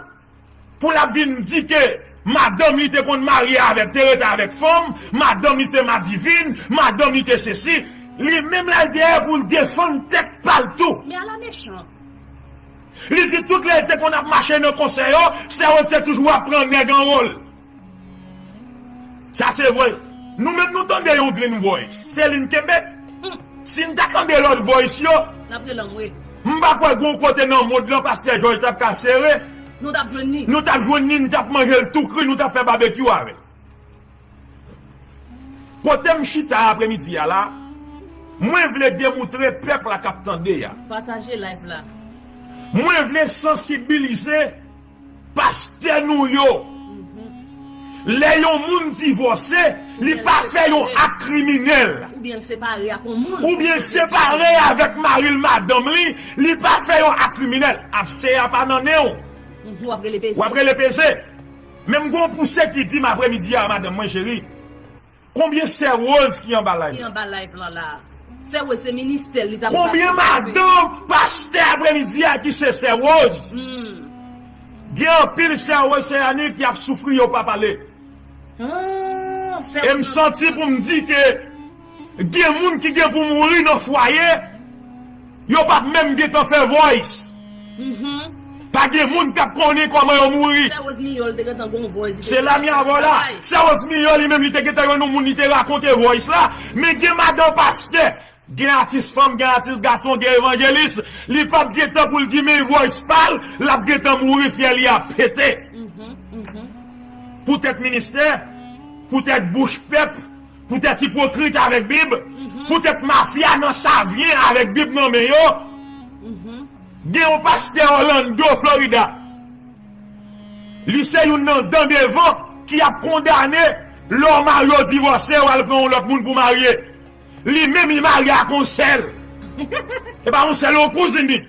pou l ap vin di ke madanm li te konn marye avèk, te rete avèk fanm, madanm li se madivin, madanm li te sesi. Li menm l al dèyè pou l defann tèt pa l tou. Men ala mechan. Li di tout lè l te konn ap mache nan konsè yo, sè Rose te toujou ap pran nèg anwo l. Sa se vre. Nou menm nou tande yon green voice. Se li n kenbe. Si n ta tande lòt voice yo, n ap rele anmwe. M pa kwè gon kote nan mond lan pastè Jòj t ap ka sere. Nou t ap jwenn li. Nou t ap jwenn li, n t ap manje l tou kri, nou t ap fè babekyou avè l. Kote m chita apremidi a la, mwen vle demoutre pèp la k ap tande a. Pataje live la. Mwen vle sansibilize pastè nou yo. Lè yon moun divòse, li pa fè yon ak kriminèl. Oubyen l separe ak yon moun. Oubyen l separe avèk mari l, madanm li, li pa fè yon ak kriminèl. Ap seye a pa nan nen w. W ap rele peze. W ap rele peze. Men m gon pouse ki di m apremidi a, madanm mwen cheri. Konbyen sè Rose ki anba live? Ki anba live lan la? Sè Rose se ministè l li t ap... Konbyen madanm pastè apremidi a ki se sè Rose? Gen anpil sè Rose, sè Annie ki ap soufri, yo pa pale. E m santi pou m di ke gen moun ki gen pou mouri nan fwaye, yo p ap menm gentan fè voice. Pa gen moun k ap konnen kòman yo mouri. Sè Rose Miyò, li te gentan gon voice, li te... Se la mi avè w la. Sè Rose Miyò li menm, li te gentan jwenn yon moun, li te rakonte voice la. Men gen madan pastè, gen atis fanm, gen atis gason, gen evanjelis. Li p ap gen tan pou l di men voice pa l, l ap gentan mouri, fyè li ap pete. Poutèt ministè, poutèt bouch pèp, poutèt ipokrit avèk Bib, poutèt mafya nan savyen avèk Bib nan men yo. Gen yon pastè Orlando, Florida. Li se youn nan dan devan ki ap kondane lè w marye w divòse, w al pran yon lòt moun pou marye. Li menm li marye ak yon sè l. E pa yon sè l, yon kouzin li.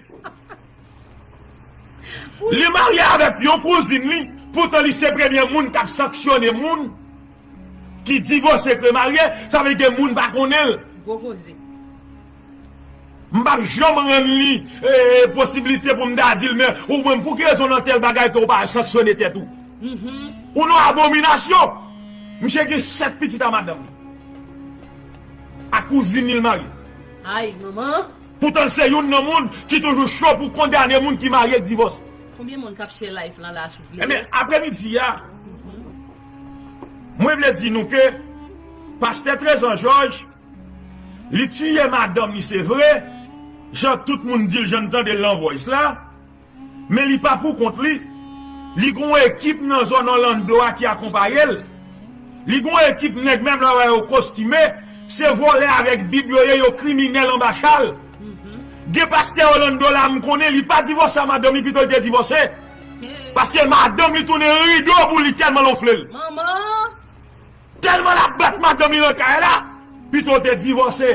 Li marye avèk yon kouzin li, poutan li se premye moun k ap sanksyone moun ki divòse k remarye, sa vle di ke moun pa konnen l. Gwo koze. M p ap janm rann li, e, posiblite pou m ta di l, men ou menm, pou ki rezon nan tèl bagay ke ou pa sanksyone tèt ou? Ou nan abominasyon. Misye gen sèt pitit a madanm li. Ak kouzin li l marye. Ay, manman. Poutan l se youn nan moun ki toujou cho pou kondane moun ki marye k divòse. Konbyen moun k ap share live lan la, souple? Ebyen, apremidi a, mwen vle di nou ke pastè Trezan Jòj, li tiye madanm li, se vre, jan tout moun di l, jan n tande l nan voice la, men li pa pou kont li. Li gon ekip nan zòn Orlando a ki akonpaye l. Li gon ekip nèg, menm lè w wè yo kostime, se vòlè avèk Bib yo ye, yo kriminèl anba chal. Gen pastè Orlando la, m konnen, li pa divòse a madanm li, pito l te divòse. Paske madanm li tounen rido pou li tèlman l onfle l. Manman! Tèlman l ap bat madanm li nan kay la, pito l te divòse.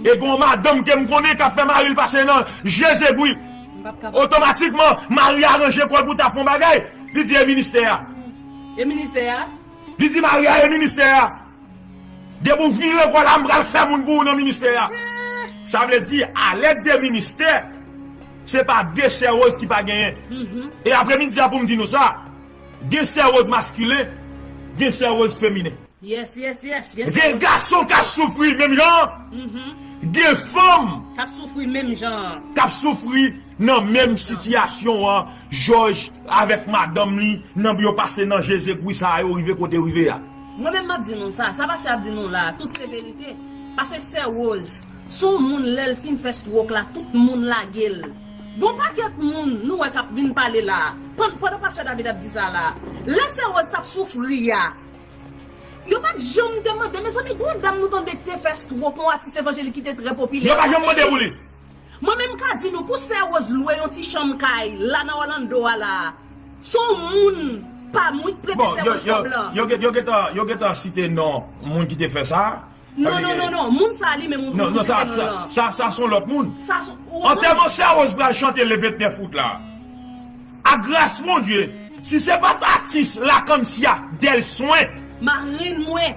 E gon madanm ke m konnen k ap fè mari l pase nan je zegwi. Otomatikman, mari a ranje kò l pou ta fè yon bagay. Li di, "E ministè a." E ministè a? Li di mari a, "E ministè a." Depi w vire kò la, m pral fè moun pou ou nan ministè a. Sa vle di, alèd de ministè, se pa de sè Rose ki pa genyen. E apremidi a pou m di nou sa, gen sè Rose maskilen, gen sè Rose feminen. Yes, yes, yes. Gen gason k ap soufri menm jan. Gen fanm k ap soufri menm jan. K ap soufri nan menm sitiyasyon an, Jòj avèk madanm li, nan yo pase nan je zegwi sa a, yo rive kote yo rive a. Mwen menm m ap di nou sa, sa pastè ap di nou la, tout se verite. Paske sè Rose, se yon moun lè l fin fè stroke la, tout moun lage l. Gon pakèt moun nou wè k ap vin pale la. Pan-, pandan pastè David ap di sa la, lè sè Rose t ap soufri a, yo pa t janm te mande, mezanmi, gon dam nou tande k te fè stroke, yon atis evanjelik ki te trè popilè. Yo pa janm mande pou li. Mwen menm ka di nou, pou Sè Rose lwe yon ti chanm kay la nan Orlando a la, se yon moun pa m wi k prete Sè Rose kòb lan. Yo gentan site non moun ki te fè sa. Non, non, non, non. Moun sa li menm ou vin site non lan. Sa, sa se yon lòt moun. Antèman Sè Rose pral chante le vennèf out la. Ak gras Bondye, si se pa t atis Lakansya Dèlswen, marenn mwen,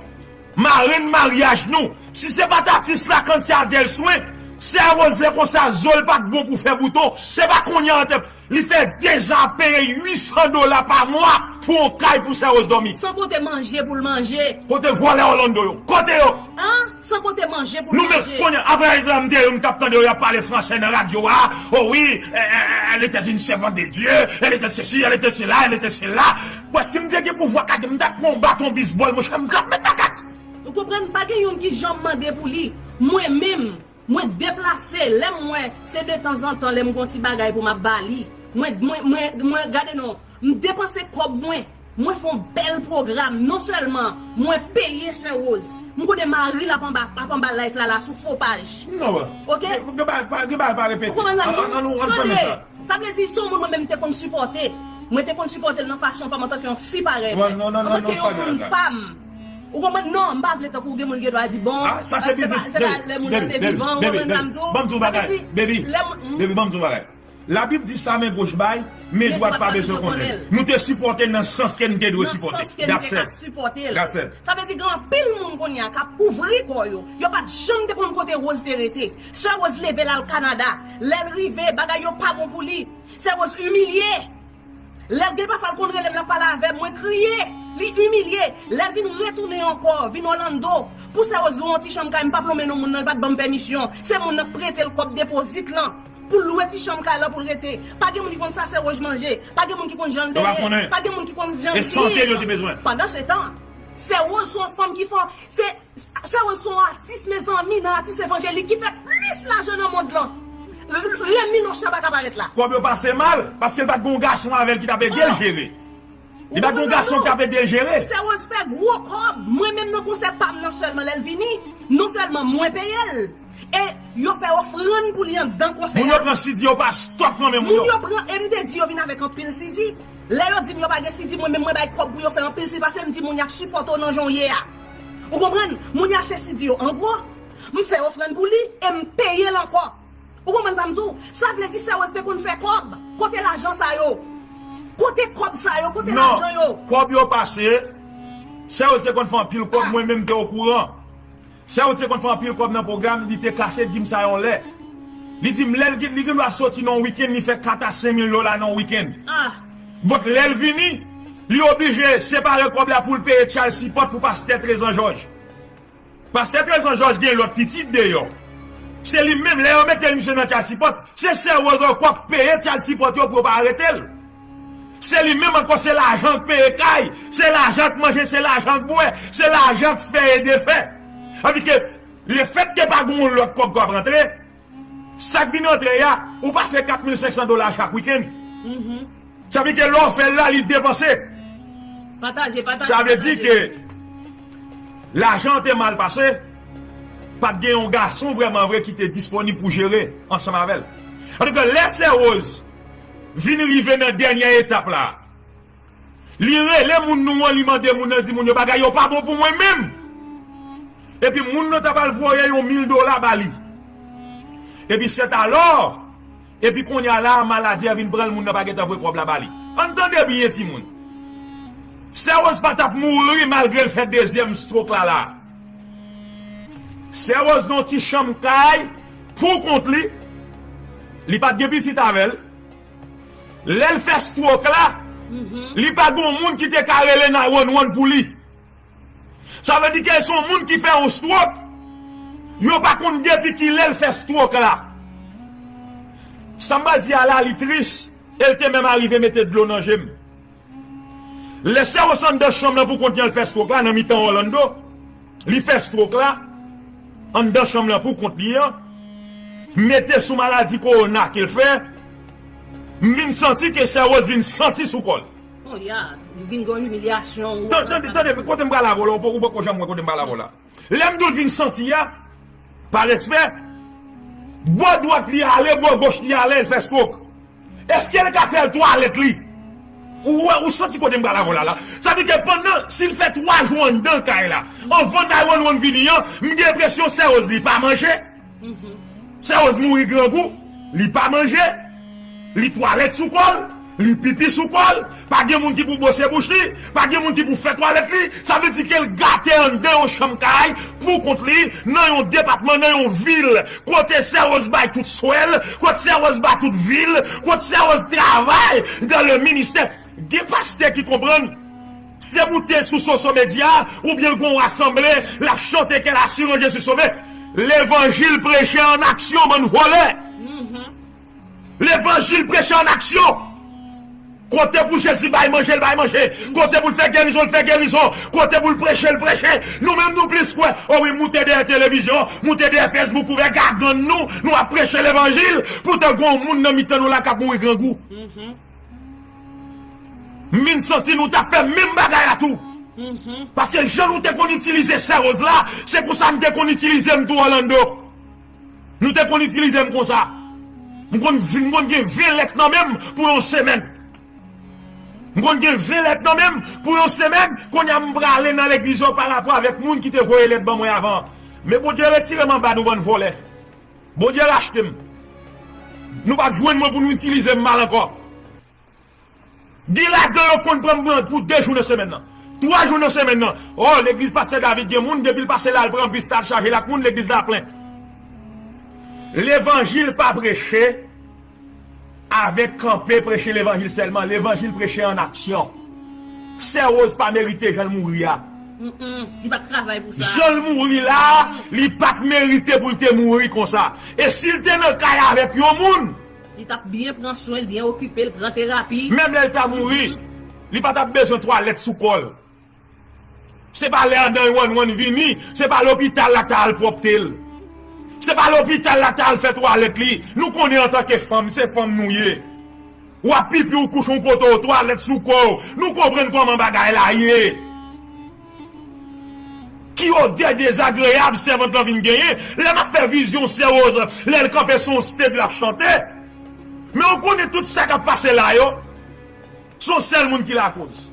marenn maryaj nou, si se pa t atis Lakansya Dèlswen, Sè Rose lè konsa zo l pa t bon pou fè bouton. Se pa kounye a antèman. Li fè deza peye uit san dola pa mwa pou yon kay pou Sè Rose dòmi. San konte manje pou l manje. Kote vòlè Orlando yo? Kote yo? An? San konte manje pou l manje. Nou menm kounye a, avè la m te yo m t ap tande yo y ap pale fransè nan radyo a. Oh oui, elle était une servante de Dieu, elle était ceci, elle était cela, elle était cela. Bon, si m te gen pouvwa kake m t ap pran yon baton bizbòl monchè m t ap met nan kake. Ou konprann? Pa gen youn ki janm mande pou li. Mwen menm, mwen deplase, lè m wè se detanzantan lè m gon ti bagay pou m ap ba li. Mwen, mwen, mwen, mwen gade non, m depanse kòb mwen, mwen fè yon bèl pwogram, non sèlman mwen peye Sè Rose, m konnen mari l ap anba, ap anba live la la sou fo paj. Non, oke? Gen bagay pa repete. Ou konprann sa m di w? Tande, sa vle di se yon moun mwen menm te konn sipòte. Mwen te konn sipòte l nan fason pa m antanke yon fi parèy mwen, antanke yon moun pa m. Ou konprann? Non, m pa vle tankou gen moun gen dwa di bon, se pa lè moun nan te vivan, ou konprann sa m di w? Ban m di w bagay, baby, baby, ban m di w bagay. Labib di sa men goch bay, men dwat pa bezwen konnen l. Nou te sipòte l nan sans ke n te dwe sipòte l. Nan sans ke n te ka sipòte l. Sa vle di gen anpil moun kounye a k ap ouvri kò yo. Yo pa t janm te konn kote Rose te rete. Sè Rose leve l al Kanada. Lè l rive, bagay yo pa bon pou li. Sè Rose imilye. Lè l gen pafwa l konn rele m, l ap pale avè m, mwen kriye. Li imilye. Lè l vin retounen ankò, vin Orlando. Pou Sè Rose lwe yon ti chanm kay, m pa plonmen non moun nan, li pa t ban m pèmisyon. Se moun nan k prete l kòb depozit lan. Pou l lwe ti chanm kay lan pou l rete. Pa gen moun ki konn sa Sè Rose manje. Pa gen moun ki konn jan l beye. Pa gen moun ki konn jan l viv. Pandan se tan, Sè Rose se yon fanm ki fò. Se Sè Rose se yon atis, mezanmi, nan atis evanjelik ki fè plis lajan nan mond lan. Remi Locha pa ka parèt la. Kòb yo pase mal, paske l pa t gen yon gason avè l ki t ap ede l jere. Li pa t gen yon gason ki t ap ede l jere. Sè Rose fè gwo kòb. Mwen menm nan konsè pa m nan sèlman lè l vini, non sèlman mwen peye l, e yo fè ofrann pou li anndan konsè a. Moun yo pran C D yo pa stòk nan men moun yo. Moun yo pran, e m te di yo vin avèk anpil C D. Lè yo di m yo pa gen C D, mwen menm mwen bay kòb pou yo fè anpil C D, paske m di moun y ap sipòte w nan jan w ye a. Ou konprann? Moun yo achte C D yo an gwo. M fè ofrann pou li e m peye l ankò. Ou konprann sa m di w? Sa vle di Sè Rose te konn fè kòb. Kote lajan sa yo? Kote kòb sa yo? Kote lajan yo? Non, kòb yo pase. Sè Rose te konn fè anpil kòb, mwen menm te okouran. Sè Rose te konn fè anpil kòb nan pwogram, li te kase di m sa yon lè. Li di m lè li gen dwa soti nan yon wikenn, li fè kat a senk mil dola nan yon wikenn. But lè l vini, li oblije separe kòb la pou l peye child support pou pastè Trezan Jòj. Pastè Trezan Jòj gen lòt pitit deyò. Se li menm, lè yo mete misye nan child support, se Sè Rose ankò k peye child support yo pou yo pa arete l. Se li menm ankò, se lajan k peye kay, se lajan k manje, se lajan k bwè, se lajan k fè e defè. Anpi ke, lefètke pa gen yon lòt kòb k ap rantre, sa k vin rantre a, ou pa fè kat mil senk san dola chak wikenn. Sa vle di ke lè w fè l la, li depanse. Pataje, pataje, pataje. Sa vle di ke lajan an te mal pase, pa t gen yon gason vrèman vre ki te disponib pou jere ansanm avè l. Antouka, lè Sè Rose vin rive nan dènyè etap la, li rele moun nou an, li mande moun nan, di moun yo bagay yo pa bon pou mwen menm. Epi moun nan ta pral voye yon mil dola ba li. Epi sètalò, epi kounye a la, maladi a vin pran l, moun nan pa gentan voye kòb la ba li. Ann tande byen, timoun. Sè Rose pa t ap mouri malgre l fè dezyèm stroke la la. Sè Rose nan yon ti chanm kay pou kont li. Li pa t gen pitit avè l. Lè l fè stroke la, li pa gen yon moun ki te ka rele nine one one pou li. Sa vle di ke se yon moun ki fè yon stroke, yo pa konn depi kilè l fè stroke la. Sa m pral di a la, li tris, e l te menm arive mete dlo nan je m. Lè Sè Rose anndan chanm nan pou kont li an, l fè stroke la nan mitan Orlando, li fè stroke la anndan chanm nan pou kont li an, mete sou maladi kowona ke l fè, m vin santi ke Sè Rose vin santi sou kò l. Oh, ya, li vin gen yon imilyasyon. Tande, tande, kote m pral avè w la, ou poko janm wè kote m pral avè w la. Lè m di w l vin santi a, pa respè, Bò dwat li ale, bò goch li ale, l fè stroke. Èske l ka fè twalèt li? Ou wè, ou santi kote m pral avè w la la? Sa vle di ke pandan, si l fè twa jou anndan kay la, anvan nine one one vini an, m gen enpresyon sè Rose li pa manje. Sè Rose mouri grangou, li pa manje, li twalèt sou kò l, li pipi sou kò l, pa gen moun ki pou bwose bouch li, pa gen moun ki pou fè twalèt li, sa vle di ke l gate anndan yon chanm kay pou kont li, nan yon depatman, nan yon vil, kote sè Rose bay tout swen l, kote sè Rose bay tout vi l, kote sè Rose travay dans le ministère. Gen pastè ki konprann, se moute sou Soso Medya, oubyen l gon rasanble, l ap chante kè la si ron Jezi sove. Levanjil preche an aksyon, bann vòlè. Levanjil preche an aksyon. Kote pou Jezi bay manje, l bay manje. Kote pou l fè gerizon, l fè gerizon. Kote pou l preche, l preche. Nou menm nou plis kwè. O wi, moute dèyè televizyon, moute dèyè Facebook, ouvè gagann nou, nou ap preche levanjil. Poutan gon moun nan mitan nou la k ap mouri grangou. M vin santi nou ta fè menm bagay la tou. Paske jan nou te konn itilize sè Rose la, se konsa m te konn itilize m tou Orlando. Nou te konn itilize m konsa. M konn, m konn gen ven lèt nan men m pou yon semèn. M konn gen ven lèt nan men m pou yon semèn, kounye a m prale nan legliz yo pa rapò avèk moun ki te voye lèt ban mwen avan. Men Bondye retire m anba nou bann vòlè. Bondye rachte m. Nou p ap jwenn mwen pou nou itilize m mal ankò. Gen ladan yo konn pran m pou de jou nan semèn nan. Twa jou nan semèn nan. O, legliz pastè David gen moun, depi l pase la, l pran bis la, l chaje l ak moun, legliz la plen. Levanjil pa preche avèk kanpe preche levanjil sèlman. Levanjil preche an aksyon. Sè Rose pa merite jan l mouri a. Mm-mm, li pa t travay pou sa. Jan l mouri la, li pa t merite pou l te mouri konsa. E si l te nan kay avèk yon moun, li t ap byen pran swen l, byen okipe l, pran terapi. Menm lè l ta mouri, li pa t ap bezwen twalèt sou kò l. Se pa lè nine one one vini, se pa lopital la ta al pwòpte l. Se pa lopital la ta al fè twalèt li. Nou konnen antanke fanm, se fanm nou ye. W ap pipi, ou kouche yon kote, w twalèt sou kò w. Nou konprann kòman bagay la ye. Ki odè dezagreyab sèvant lan vin genyen lè m ap fè vizyon sè Rose, lè l kanpe sou yon stage l ap chante. Men ou konnen tout sa k ap pase la yo, se yon sèl moun ki lakoz.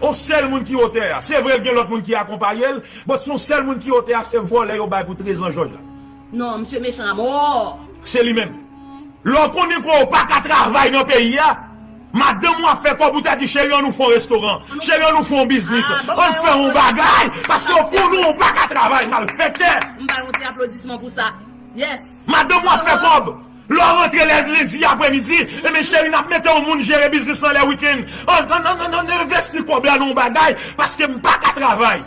Yon sèl moun ki otè a. Se vre, l gen lòt moun ki akonpaye l, but se yon sèl moun ki otè a, se vòlè yo bay pou trezan Jòj la. Non, misye mechan amò. Se li menm. Lè w konnen ke w pa ka travay nan peyi a, madanm ou ap fè kòb, ou ta di, cheri, ann nou fè yon restoran. Cheri, ann nou fè yon biznis. Ann fè yon bagay. Paske w konnen w pa ka travay, malfektè. M ba l yon ti aplodisman pou sa. Yes. Madanm ou ap fè kòb. Lè w rantre lè lendi apremidi, ebyen, cheri, n ap mete yon moun jere biznis lan lè wikenn. Ann, ann, ann, ann, ann envesti kòb la nan yon bagay, paske m pa ka travay.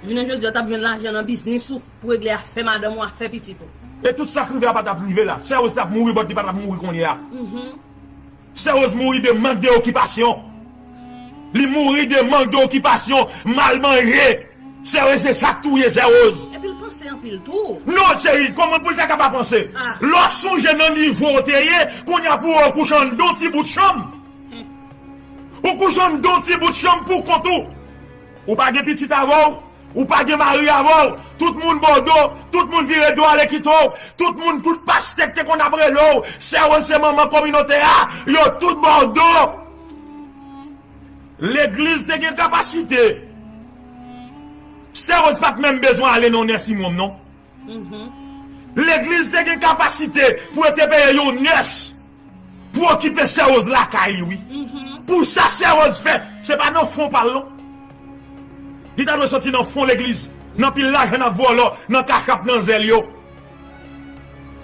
Jounen jodi a, w t ap jwenn lajan nan biznis ou pou regle afè madanm ou, afè pitit ou. E tout sa k rive a pa t ap rive la. Sè Rose t ap mouri, but li pa t ap mouri kounye a. Sè Rose mouri de mank de okipasyon. Li mouri de mank de okipasyon, mal manje. Sè Rose, se sa k touye Sè Rose. Epi l panse anpil tou. Non, cheri, kòman pou l ta ka pa panse? Lè w sonje nan nivo w te ye, kounye a pou w kouche anndan yon ti bout chanm. Ou kouche anndan yon ti bout chanm pou kont ou. Ou pa gen pitit avè w, ou pa gen mari avè w. Tout moun ba w do, tout moun vire do ale kite w. Tout moun, tout pastè k te konn ap rele w, sè Rose se manman kominote a, yo tout ba w do. Legliz te gen kapasite. Sè Rose pa t menm bezwen ale nan yon nursing home, non. Legliz te gen kapasite pou yo te peye yon nurse pou okipe sè Rose lakay li, wi. Pou sa sè Rose fè, se pa nan fon pa l, non. Li ta dwe soti nan fon legliz, nan pil lajan n ap vòlò, nan kachap, nan zèl yo.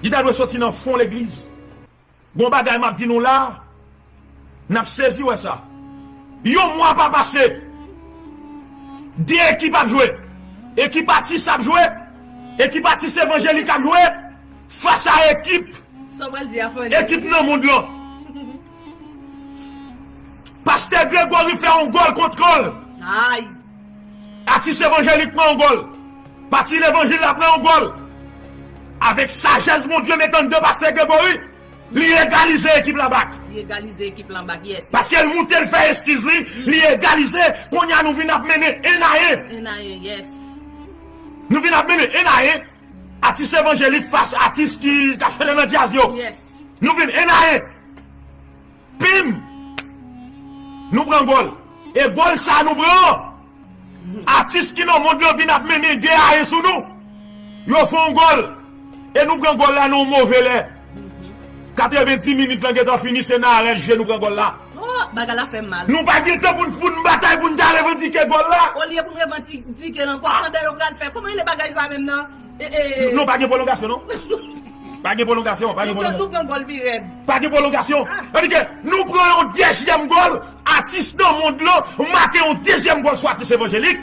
Li ta dwe soti nan fon legliz. Gon bagay m ap di nou la, n ap sezi wè sa. Yon mwa pa pase, de ekip ap jwe. Ekip atis ap jwe, ekip atis evanjelik ap jwe, fas a ekip, ekip nan mond lan. Pastè Gregory fè yon gòl kont kò l. Ay. Atis evanjelik pran yon gòl. Pati levanjil la pran yon gòl. Avèk sajès Bondye met anndan pastè Gregory, li egalize ekip la bak. Li egalize ekip la bak, yes. Paske l moute, l fè eskiz li, li egalize. Kounye a nou vin ap mennen en a en. En a en, yes. Nou vin ap mennen en a en. Atis evanjelik fas atis ki, k ap chante nan djaz yo. Yes. Nou vin en a en. Pim! Nou pran gòl. E gòl sa nou pran. Atis ki nan mond lan vin ap mennen de a en sou nou. Yo fè yon gòl. E nou pran gòl la nan yon move lè. Katrevenndis minit lan gentan fini, se nan arèt je nou pran gòl la. Oh, bagay la fè m mal. Nou pa gen tan pou n, pou n batay, pou n ta revandike gòl la. Olye pou n revandike l ankò, pandan yo pral fè. Kòman rele bagay sa menm nan? E, e, e. Non, pa gen pwolongasyon, non. Pa gen pwolongasyon, pa gen pwolongasyon. Nou pran gòl pi rèd. Pa gen pwolongasyon. Tandike nou pran yon dezyèm gòl, atis nan mond lan make yon dezyèm gòl sou atis evanjelik.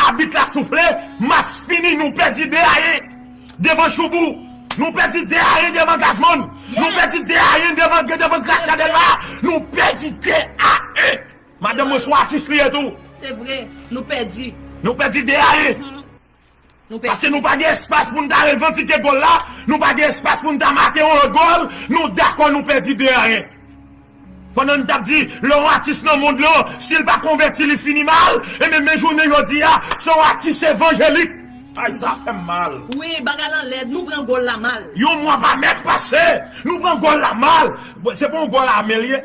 Abit la soufle, match fini, nou pèdi de a en devan Choubou. Nou pèdi de a en devan Gazman. Nou pèdi de a en devan, devan Gracia Delva. Nou pèdi de a en. Madanm mwen se yon atis li ye tou. Se vre, nou pèdi. Nou pèdi de a en. Nou pèdi. Paske nou pa gen espas pou n ta revandike gòl la, nou pa gen espas pou n ta make yon lòt gòl, nou dakò nou pèdi de a en. Pandan n t ap di, lè yon atis nan mond lan, si l pa konvèti, li fini mal, e menm, men jounen jodi a, se yon atis evanjelik. Ay, sa fè m mal. Wi, bagay lan lèd, nou pran gòl la mal. Yon mwa pa mèt pase, nou pran gòl la mal. Bon, se pa yon gòl a men l ye.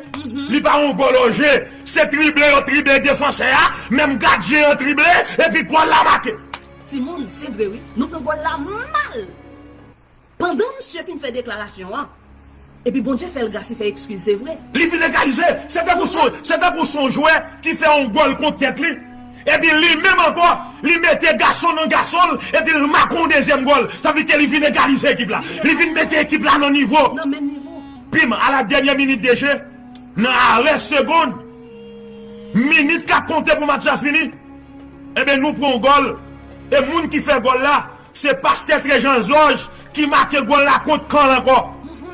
Li pa yon gòl o je. Se trible yo trible defansè a, menm gadyen an trible, epi gòl la make. Timoun, se vre wi. Nou pran gòl la mal. Pandan misye fin fè deklarasyon an, epi Bondye fè l gras, li fè ekskiz, se vre. Li vin egalize. Se tankou son, se tankou son jwè ki fè yon gòl kont tèt li. Epi li menm ankò, li mete gason nan gason l, epi l make yon dezyèm gòl. Sa vle di ke li vin egalize ekip la. Li vin mete ekip la nan nivo. Nan menm nivo. Pim, a la dènyè minit de je, nan arè segonn, minit k ap konte pou match la fini, enben, nou pran yon gòl. E moun ki fè gòl la, se pastè Trejan Zòj ki make gòl la kont Kan ankò.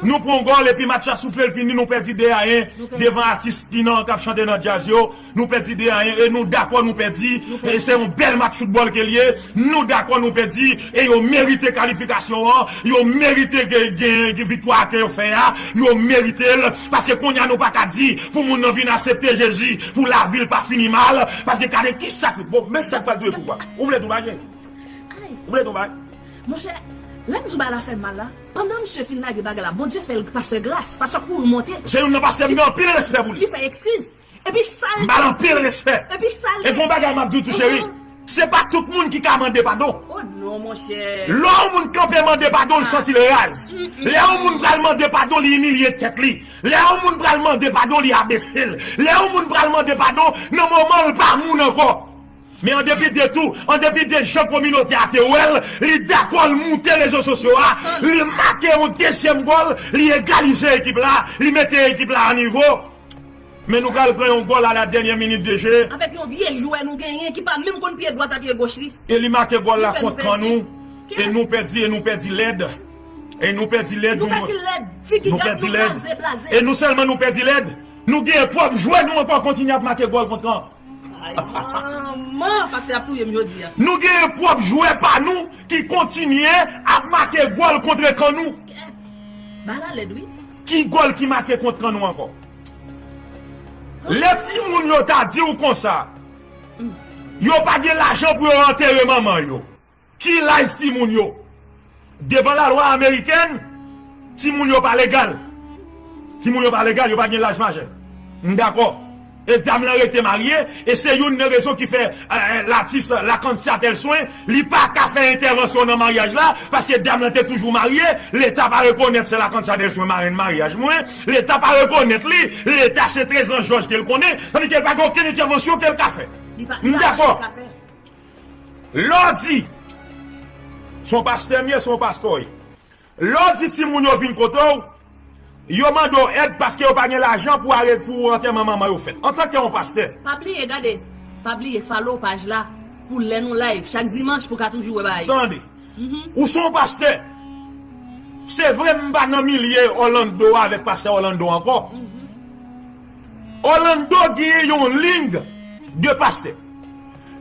Nou pran yon gòl epi match la soufle, l fini, nou pèdi de a en devan atis ki nan, k ap chante nan djaz yo. Nou pèdi de a en e nou dakò nou pèdi. E se yon bèl match foutbòl ke l ye. Nou dakò nou pèdi e yo merite kalifikasyon an. Yo merite gen, gen, gen viktwa ke yo fè a. Yo merite l. Paske kounye a nou pa ka di pou moun nan vin aksepte Jezi pou lavi l pa fini mal. Paske gade kisa ki, bon, men sa k pral tou e poukwa. Ou vle tou bagay? Ou vle tou bagay? Monchè, lè m di w bagay la fè m mal la, pandan misye fin lage bagay la, Bondye fè l pastè gras, pastè kouri monte. Se youn nan pastè m gen anpil respè pou li. Li fè ekskiz. Epi sa l te di. M ba l anpil respè. Epi sa l te di. E gon bagay m ap di w tou, cheri. Se pa tout moun ki ka mande padon. Oh non, monchè. Lè yon moun kanpe mande padon, li santi l raz. Lè yon moun pral mande padon, li imilye tèt li. Lè yon moun pral mande padon, li abese l. Lè yon moun pral mande padon, nan moman l pa moun ankò. Men an depi de tou, an depi de jan kominote a te wè l, li dakò l moute rezo sosyo a, li make yon dezyèm gòl, li egalize ekip la, li mete ekip la a nivo. Men nou pral pran yon gòl a la dènyè minit de je. Avèk yon vye jwè nou genyen ki pa menm konn pye dwat ak pye goch li. E li make gòl la kont kan nou. E nou pèdi, e nou pèdi lèd. E nou pèdi lèd. Nou pèdi lèd. Figi gad nou blaze, blaze. E non sèlman nou pèdi lèd, nou genyen pwòp jwè nou ankò kontinye ap make gòl kont kan. Ay, manman, pastè ap touye m jodi a. Nou genyen pwòp jwè pa nou ki kontinye ap make gòl kont kan nou. Bagay la lèd, wi. Ki gòl ki make kont kan nou ankò? Lè timoun yo ta di w konsa, yo pa gen lajan pou yo antere manman yo. Ki laj timoun yo? Devan lalwa amerikèn, timoun yo pa legal. Timoun yo pa legal, yo pa gen laj majè. M dakò. E dam lan rete marye, e se youn nan rezon ki fè, eh, eh, latis Lakantia Tèlswen, li pa ka fè entèvansyon nan maryaj la, paske dam lan te toujou marye, Leta pa rekonèt se Lakantia Tèlswen marenn maryaj mwen, Leta pa rekonèt li, Leta se trezan jòj ke l konnen, tandike l pa gen okenn entèvansyon ke l ka fè. M dakò. Lè w di, se yon pastè m ye, se yon pastè w ye. Lè w di timoun yo vin kote w, yo mande w èd paske yo pa gen lajan pou ale pou antèman manman yo fèt. Antanke yon pastè. Pa bliye, gade, pa bliye follow paj la pou lè nou live chak dimanch pou ka toujou wè bagay yo. Tande. Ou se yon pastè. Se vre m pa nan milye Orlando avèk pastè Orlando ankò. Orlando gen yon liy de pastè.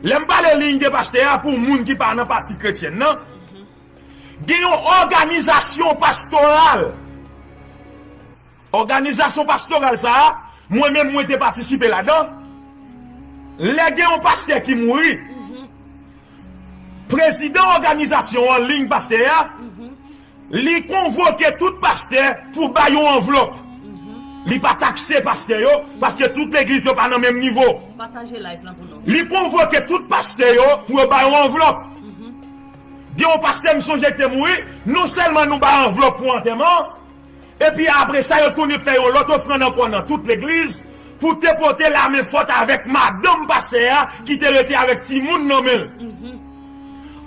Lè m pale liy de pastè a pou moun ki pa nan pati kretyèn nan, gen yon òganizasyon pastoral. Òganizasyon pastoral sa a, mwen menm mwen te patisipe ladan. Lè gen yon pastè ki mouri, prezidan òganizasyon an, liy pastè a, Li konvoke tout pastè pou bay yon anvlòp. Li pa takse pastè yo, paske tout legliz yo pa nan menm nivo. Pataje live lan pou nou. Li konvoke tout pastè yo pou yo bay yon anvlòp. Gen yon pastè m sonje ki te mouri, non sèlman nou bay anvlòp pou antèman, epi apre sa yo tounen fè yon lòt ofrann ankò nan tout legliz pou te pote lamenfòt avèk madanm pastè a ki te rete avèk timoun nan men l.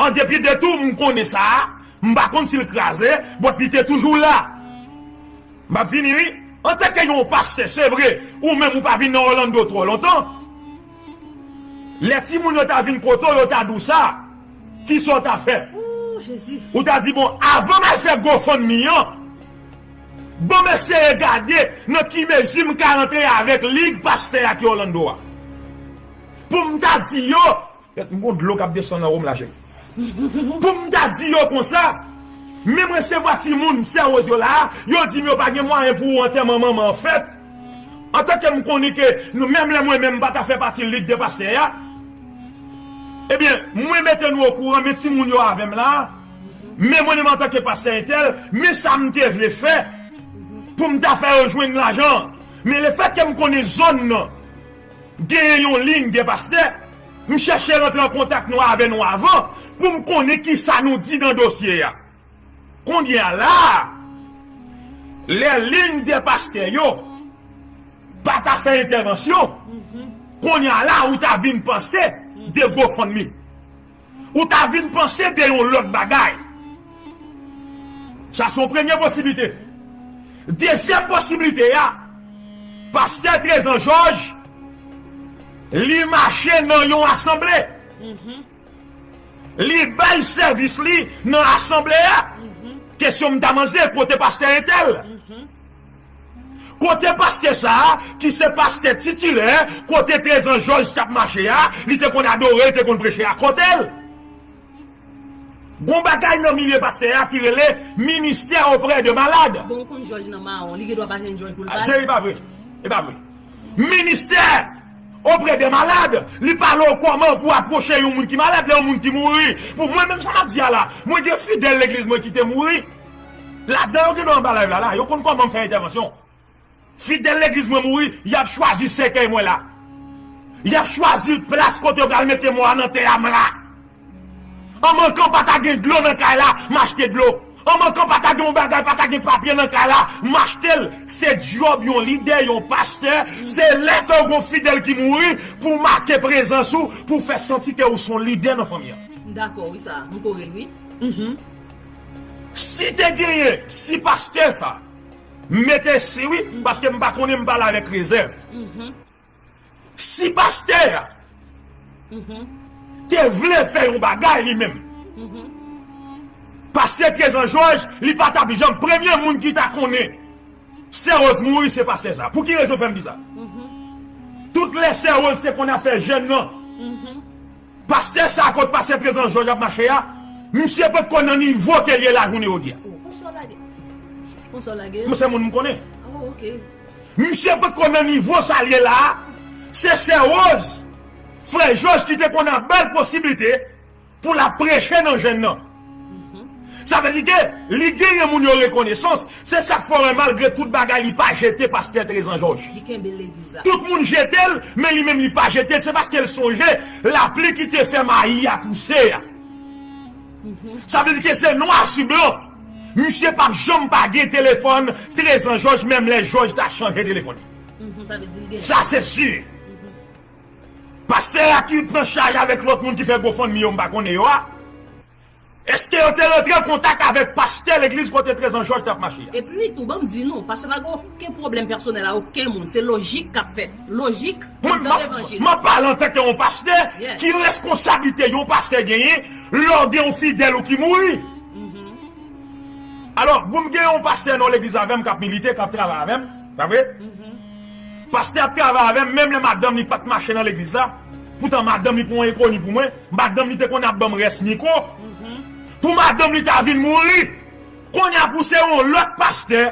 An depi de tou, m konnen sa a, m pa konn si l kraze, but li te toujou la. M ap fini wi. Antanke yon pastè, se vre, ou menm ou pa vin nan Orlando twò lontan. Lè timoun yo ta vin kote w, yo ta di w sa, kisa w ta fè? Ou ta di, bon, avan m al fè GoFundMe an, bon, m eseye gade nan ki mezi m ka rantre avèk lig pastè a ki Orlando a. Pou m ta di yo, m gon dlo k ap desann nan wonm la, cheri. Pou m ta di yo konsa, men m resevwa timoun sè Woz yo la, yo di m yo pa gen mwayen pou antèman manman an fèt. Antanke m konnen ke nou, menm lè mwen menm m pa ta fè pati lig de pastè a, ebyen, mwen mete nou okouran, men timoun yo avè m la, men mwen menm antanke pastè entèl, men sa m te vle fè pou m ta fè yo jwenn lajan. Men lefètke m konnen zòn nan, genyen yon liy de pastè, m chèche rantre an kontak nou avè nou avan pou m konnen kisa nou di nan dosye a. Kounye a la, lè liy de pastè yo pa ta fè entèvansyon, kounye a la ou ta vin panse de GoFundMe. Ou ta vin panse de yon lòt bagay. Sa se yon premye posiblite. Dezyèm posiblite a, pastè Trezan Jòj, li mache nan yon asanble. Li bay sèvis li nan asanble a. Kesyon m ta manze, kote pastè entèl? Kote pastè sa a, ki se pastè titilè, kote Trezan Jòj t ap mache a, li te konn adore, li te konn preche a, kote l? Gon bagay nan milye pastè a ki rele ministè oprè de malad. Bon, ou konn Jòj nan mawon, li gen dwa pa jwenn Jòj pou l pale. Se, e pa vre. E pa vre. Ministè oprè de malad, li pale w kòman pou apwoche yon moun ki malad, lè yon moun ki mouri. Pou mwen menm sa m ap di a la, mwen gen fidèl legliz mwen ki te mouri. Ladan yo gen dwa anba live la, la, yo konn kòman m fè entèvansyon. Fidèl legliz mwen mouri, y ap chwazi sèkèy mwen la. Y ap chwazi plas kote yo pral mete mò a nan tè a m la. An mankan pa ta gen dlo nan kay la, m achte dlo. An mankan pa ta gen yon bagay, pa ta gen papye nan kay la, m achte l. Se djòb yon lidè, yon pastè, se lè ke w gon fidèl ki mouri pou make prezans ou, pou fè santi ke ou se yon lidè nan fanmi an. M dakò, wi, sa, m kore l, wi. Si te genyen, si pastè sa, m mete si wi, paske m pa konnen, m pale avèk rezèv. Si pastè a te vle fè yon bagay li menm, pastè Trezan Jòj, li pa t ap janm, premye moun ki ta konnen sè Woz mouri, se pastè sa. Pou ki rezon fè m di sa? Tout lè sè Woz te konn ap fè jèn nan, pastè sa kot pastè Trezan Jòj ap mache a, misye potko nan nivo ke l ye la jounen jodi a. Oh, konsa w lage. Konsa w lage. Mwen se moun m konnen. Oh, ok. Misye potko nan nivo sa l ye la a. Se sè Woz, frè Jòj ki te konn ap ba l posiblite pou l ap preche nan jèn nan. Sa vle di ke li genyen moun yo rekonesans. Se sa k fè w wè malgre tout bagay li pa jete pastè Trezan Jòj. Li kenbe legliz la. Tout moun jete l, men li menm li pa jete l. Se paske l sonje lapli ki te fè mayi a pouse a. Sa vle di ke se nwa si blan. Misye p ap janm pa gen telefòn Trezan Jòj, menm lè Jòj ta chanje telefòn li. Sa se si. Pastè a ki pran chaj avèk lòt moun ki fè GoFundMe yo, m pa konnen yo a. Èske yo te rantre an kontak avèk pastè legliz kote Trezan Jòj t ap mache a? Epi tou, ban m di nou, pastè pa gen okenn pwoblèm pèsonèl a okenn moun. Se lojik k ap fèt. Lojik nan levanjil. Mwen, m ap pale antanke yon pastè ki reskonsablite yon pastè genyen lè w gen yon fidèl ou ki mouri. Alò, bon, m gen yon pastè nan legliz avè m k ap milite, k ap travay avè m, pa vre? Pastè ap travay avè m, menm lè madanm li pa t mache nan legliz la. Poutan madanm li pran yon ekroni pou mwen. Madanm li te konn ap ban m rès mikwo. Pou madanm li ta vin mouri. Kounye a pou se yon lòt pastè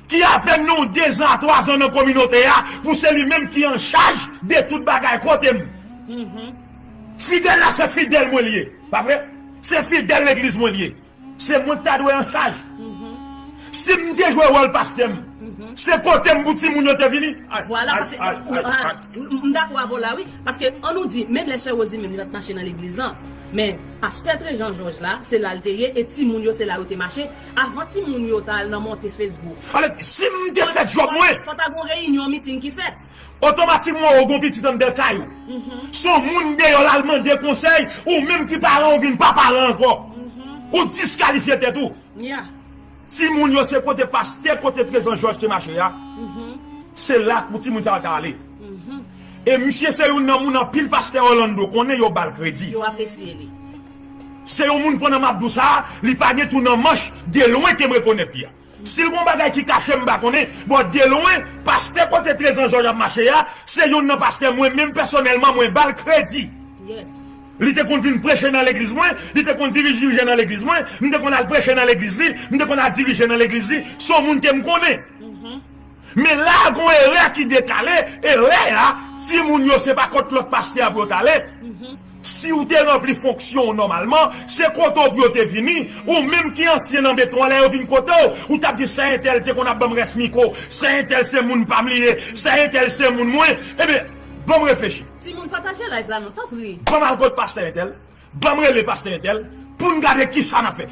ki apèn nan yon de zan a twa zan nan kominote a, pou se li menm ki an chaj de tout bagay kote m. Fidèl la se fidèl mwen li ye, pa vre? Se fidèl legliz mwen li ye. Se mwen ki ta dwe an chaj. Si m te jwe wòl pastè m, se kote m pou timoun yo te vini. Vwala, paske m dakò avè w la, wi. Paske, ann nou di, menm lè sè Rose li menm, li pa t mache nan legliz lan. Men, pastè Trejan Jòj la, se la l te ye, e timoun yo, se la yo te mache. Avan timoun yo ta al nan monte Facebook. Ale, si m te fè djòb mwen. Fò ta gon reyinyon, miting ki fèt. Otomatikman, ou gon pitit anndan kay ou. Se yon moun deyò l al mande konsèy, ou menm ki paran, ou vin pa paran ankò. Ou diskalifye tèt ou. Timoun yo se kote pastè, kote Trezan Jòj te mache a. Se la pou timoun sa yo ta ale. E misye se youn nan moun anpil pastè Orlando konnen yo ba l kredi. Yo apresye li. Se yon moun pandan m ap di w sa, li pa gen twou nan manch, de lwen ke m rekonèt li a. Si l gon bagay ki kache m pa konnen, bon, de lwen, pastè kote Trezan Jòj ap mache a, se youn nan pastè mwen menm pèsonèlman mwen ba l kredi. Li te konn vin preche nan legliz mwen, li te konn dirije nan legliz mwen, m te konn al preche nan legliz li, m te konn al dirije nan legliz li, se yon moun ke m konnen. Men la gon erè ki dekale, erè a, timoun yo se pa kot lòt pastè a pou yo t ale. Si w te ranpli fonksyon w nòmalman, se kote w pou yo te vini, ou menm ki ansyen nan beton an, lè yo vin kote w, ou t ap di sè entèl te konn ap ban m rès mikwo, sè entèl se moun pa m li ye, sè entèl se moun mwen, ebyen, ban m reflechi. Timoun pataje live la non, tanpri. Ban m al kot pastè entèl, ban m rele pastè entèl, pou n gade kisa n ap fè.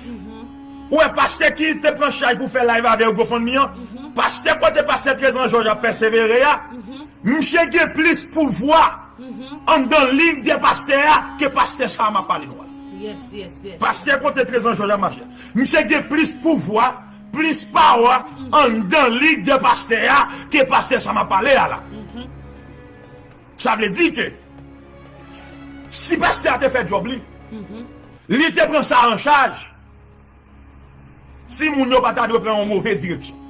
Ou wè pastè ki te pran chaj pou fè live avè yo GoFundMe an, pastè kote pastè Trezan Jòj ap pèsevere a, misye gen plis pouvwa anndan lig de pastè a ke pastè sa a m ap pale nou a. Pastè kote Trezan Jòj ap mache a. Misye gen plis pouvwa, plis pawa anndan lig de pastè a ke pastè sa m ap pale a la. Sa vle di ke si pastè a te fè djòb li, li te pran sa an chaj, timoun yo pa ta dwe pran yon move direksyon.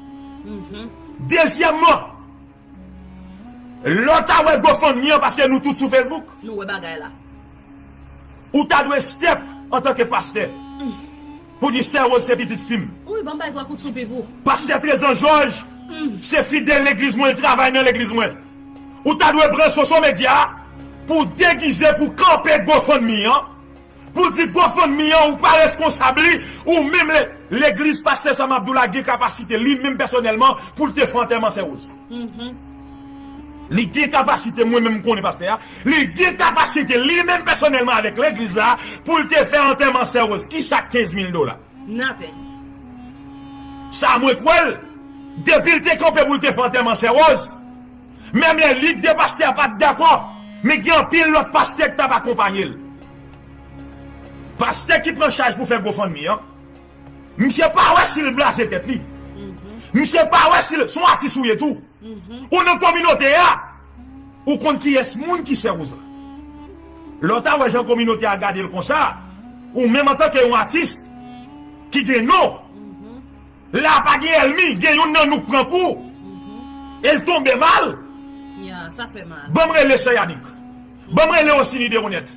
Dezyèmman, lè w ta wè GoFundMe an, paske nou tout sou Facebook. Nou wè bagay la. Ou ta dwe step antanke pastè. Pou di sè Rose se pitit fi m. Wi, ban m bay twa kout sou pip ou. Pastè Trezan Jòj se fidèl legliz mwen, l travay nan legliz mwen. Ou ta dwe pran social media pou degize, pou kanpe GoFundMe an. Pou di GoFundMe an, ou pa reskonsab li, ou menm le, legliz pastè Sam Abdoula gen kapasite li menm pèsonèlman pou l te fè antèman sè Rose. Li gen kapasite, mwen menm m konnen pastè a, li gen kapasite li menm pèsonèlman avèk legliz la pou l te fè antèman sè Rose. Kisa k kenz mil dola? Nothing. Sa mwen kwè l, depi l te kanpe pou l te fè antèman sè Rose, menm lè lig de pastè a pa t dakò, men gen anpil lòt pastè k t ap akonpanye l. Pastè ki pran chaj pou fè GoFundMe an, misye pa wè si l blaze tèt li. Misye pa wè si l, se yon atis ou ye tou. Ou nan kominote a, ou konn kiyès moun ki sè Rose la. Lè w ta wè jan kominote a gade l konsa, ou menm antanke yon atis ki gen non, la pa gen ènmi, gen youn nan nou k pran kou, e l tonbe mal. Ban m rele sè Yanick. Ban m rele Osini Deronette.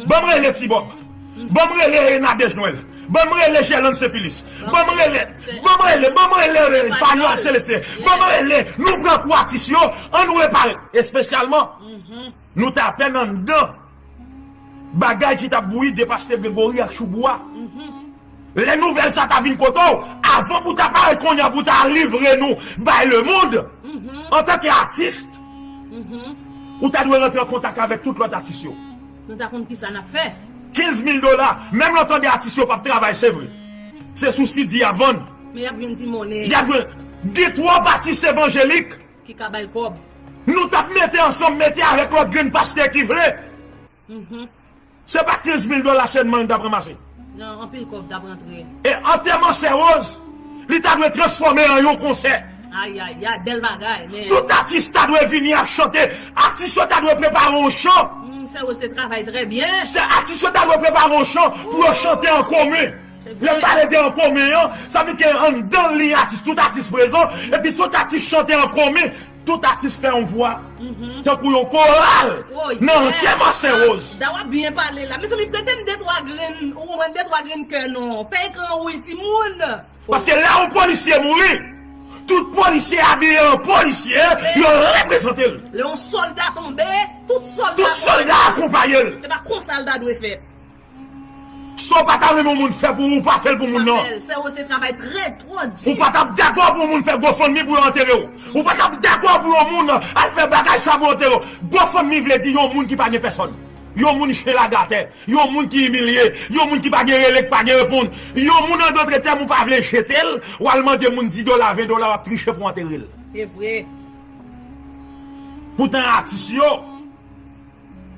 Ban m rele Ti Bob. Ban m rele Nadège Noël. Ban m rele Gerlande Sefilis. Ban m rele, ban m rele, ban m rele Fanuel Celestin. Ban m rele, nou pran kou atis yo, ann repare. Espesyalman, nou t apèn anndan bagay ki t ap bouyi de pastè Gregory ak Choubou a. Lè nouvèl sa ta vin kote w, avan pou w ta parèt kounye a pou w ta livre nou bay lemonn, antanke atis, ou ta dwe rantre an kontak avèk tout lòt atis yo. Nou ta konn kisa n ap fè. Kenz mil dola, menm lè w tande atis yo p ap travay, se vre. Se sou C D y ap vann. Men y ap jwenn ti monnen. Y ap jwenn. Gen twòp atis evanjelik. Ki ka bay kòb. Nou t ap mete ansanm, mete avèk lòt grenn pastè ki vle. Se pa kenz mil dola sèlman li t ap ranmase. Non, anpil kòb t ap rantre. E antèman sè Rose, li ta dwe transfòme an yon konsè. Ayayay, bèl bagay, men. Tout atis ta dwe vini ap chante. Atis yo ta dwe prepare yon chan. Hmm, sè Rose te travay trè byen. Sè atis yo ta dwe prepare yon chan pou yo chante an komen. Lè m pale de an komen an, sa vle di ke anndan liy atis, tout atis prezan, epi tout atis chante an komen. Tout atis fè yon vwa, tankou yon koral, nan antèman sè Rose. Da w ap byen pale la. Mezanmi, prete m de twa grenn, ou konprann, de twa grenn kè non. Fè ekran wouj, timoun. Paske lè yon polisye mouri, tout polisye abiye an polisye, yo reprezante l. Lè yon sòlda tonbe, tout sòlda akonpaye l. Se pa konsa l ta dwe fèt. Sa w pa ta renmen yon moun fè pou ou, ou pa fè l pou moun nan. Sè Rose te travay trè, twò di. Ou pa t ap dakò pou yon moun fè GoFundMe pou yo antere w. Ou pa t ap dakò pou yon moun al fè bagay sa pou yo antere w. GoFundMe vle di yon moun ki pa gen pèsòn. Yon moun chen lage atè. Yon moun ki imilye. Yon moun ki pa gen rele, ki pa gen reponn. Yon moun, an dòt tèm, ou pa vle jete l, w al mande moun di dola, ven dola, w ap triche pou antere l. Se vre. Poutan atis yo,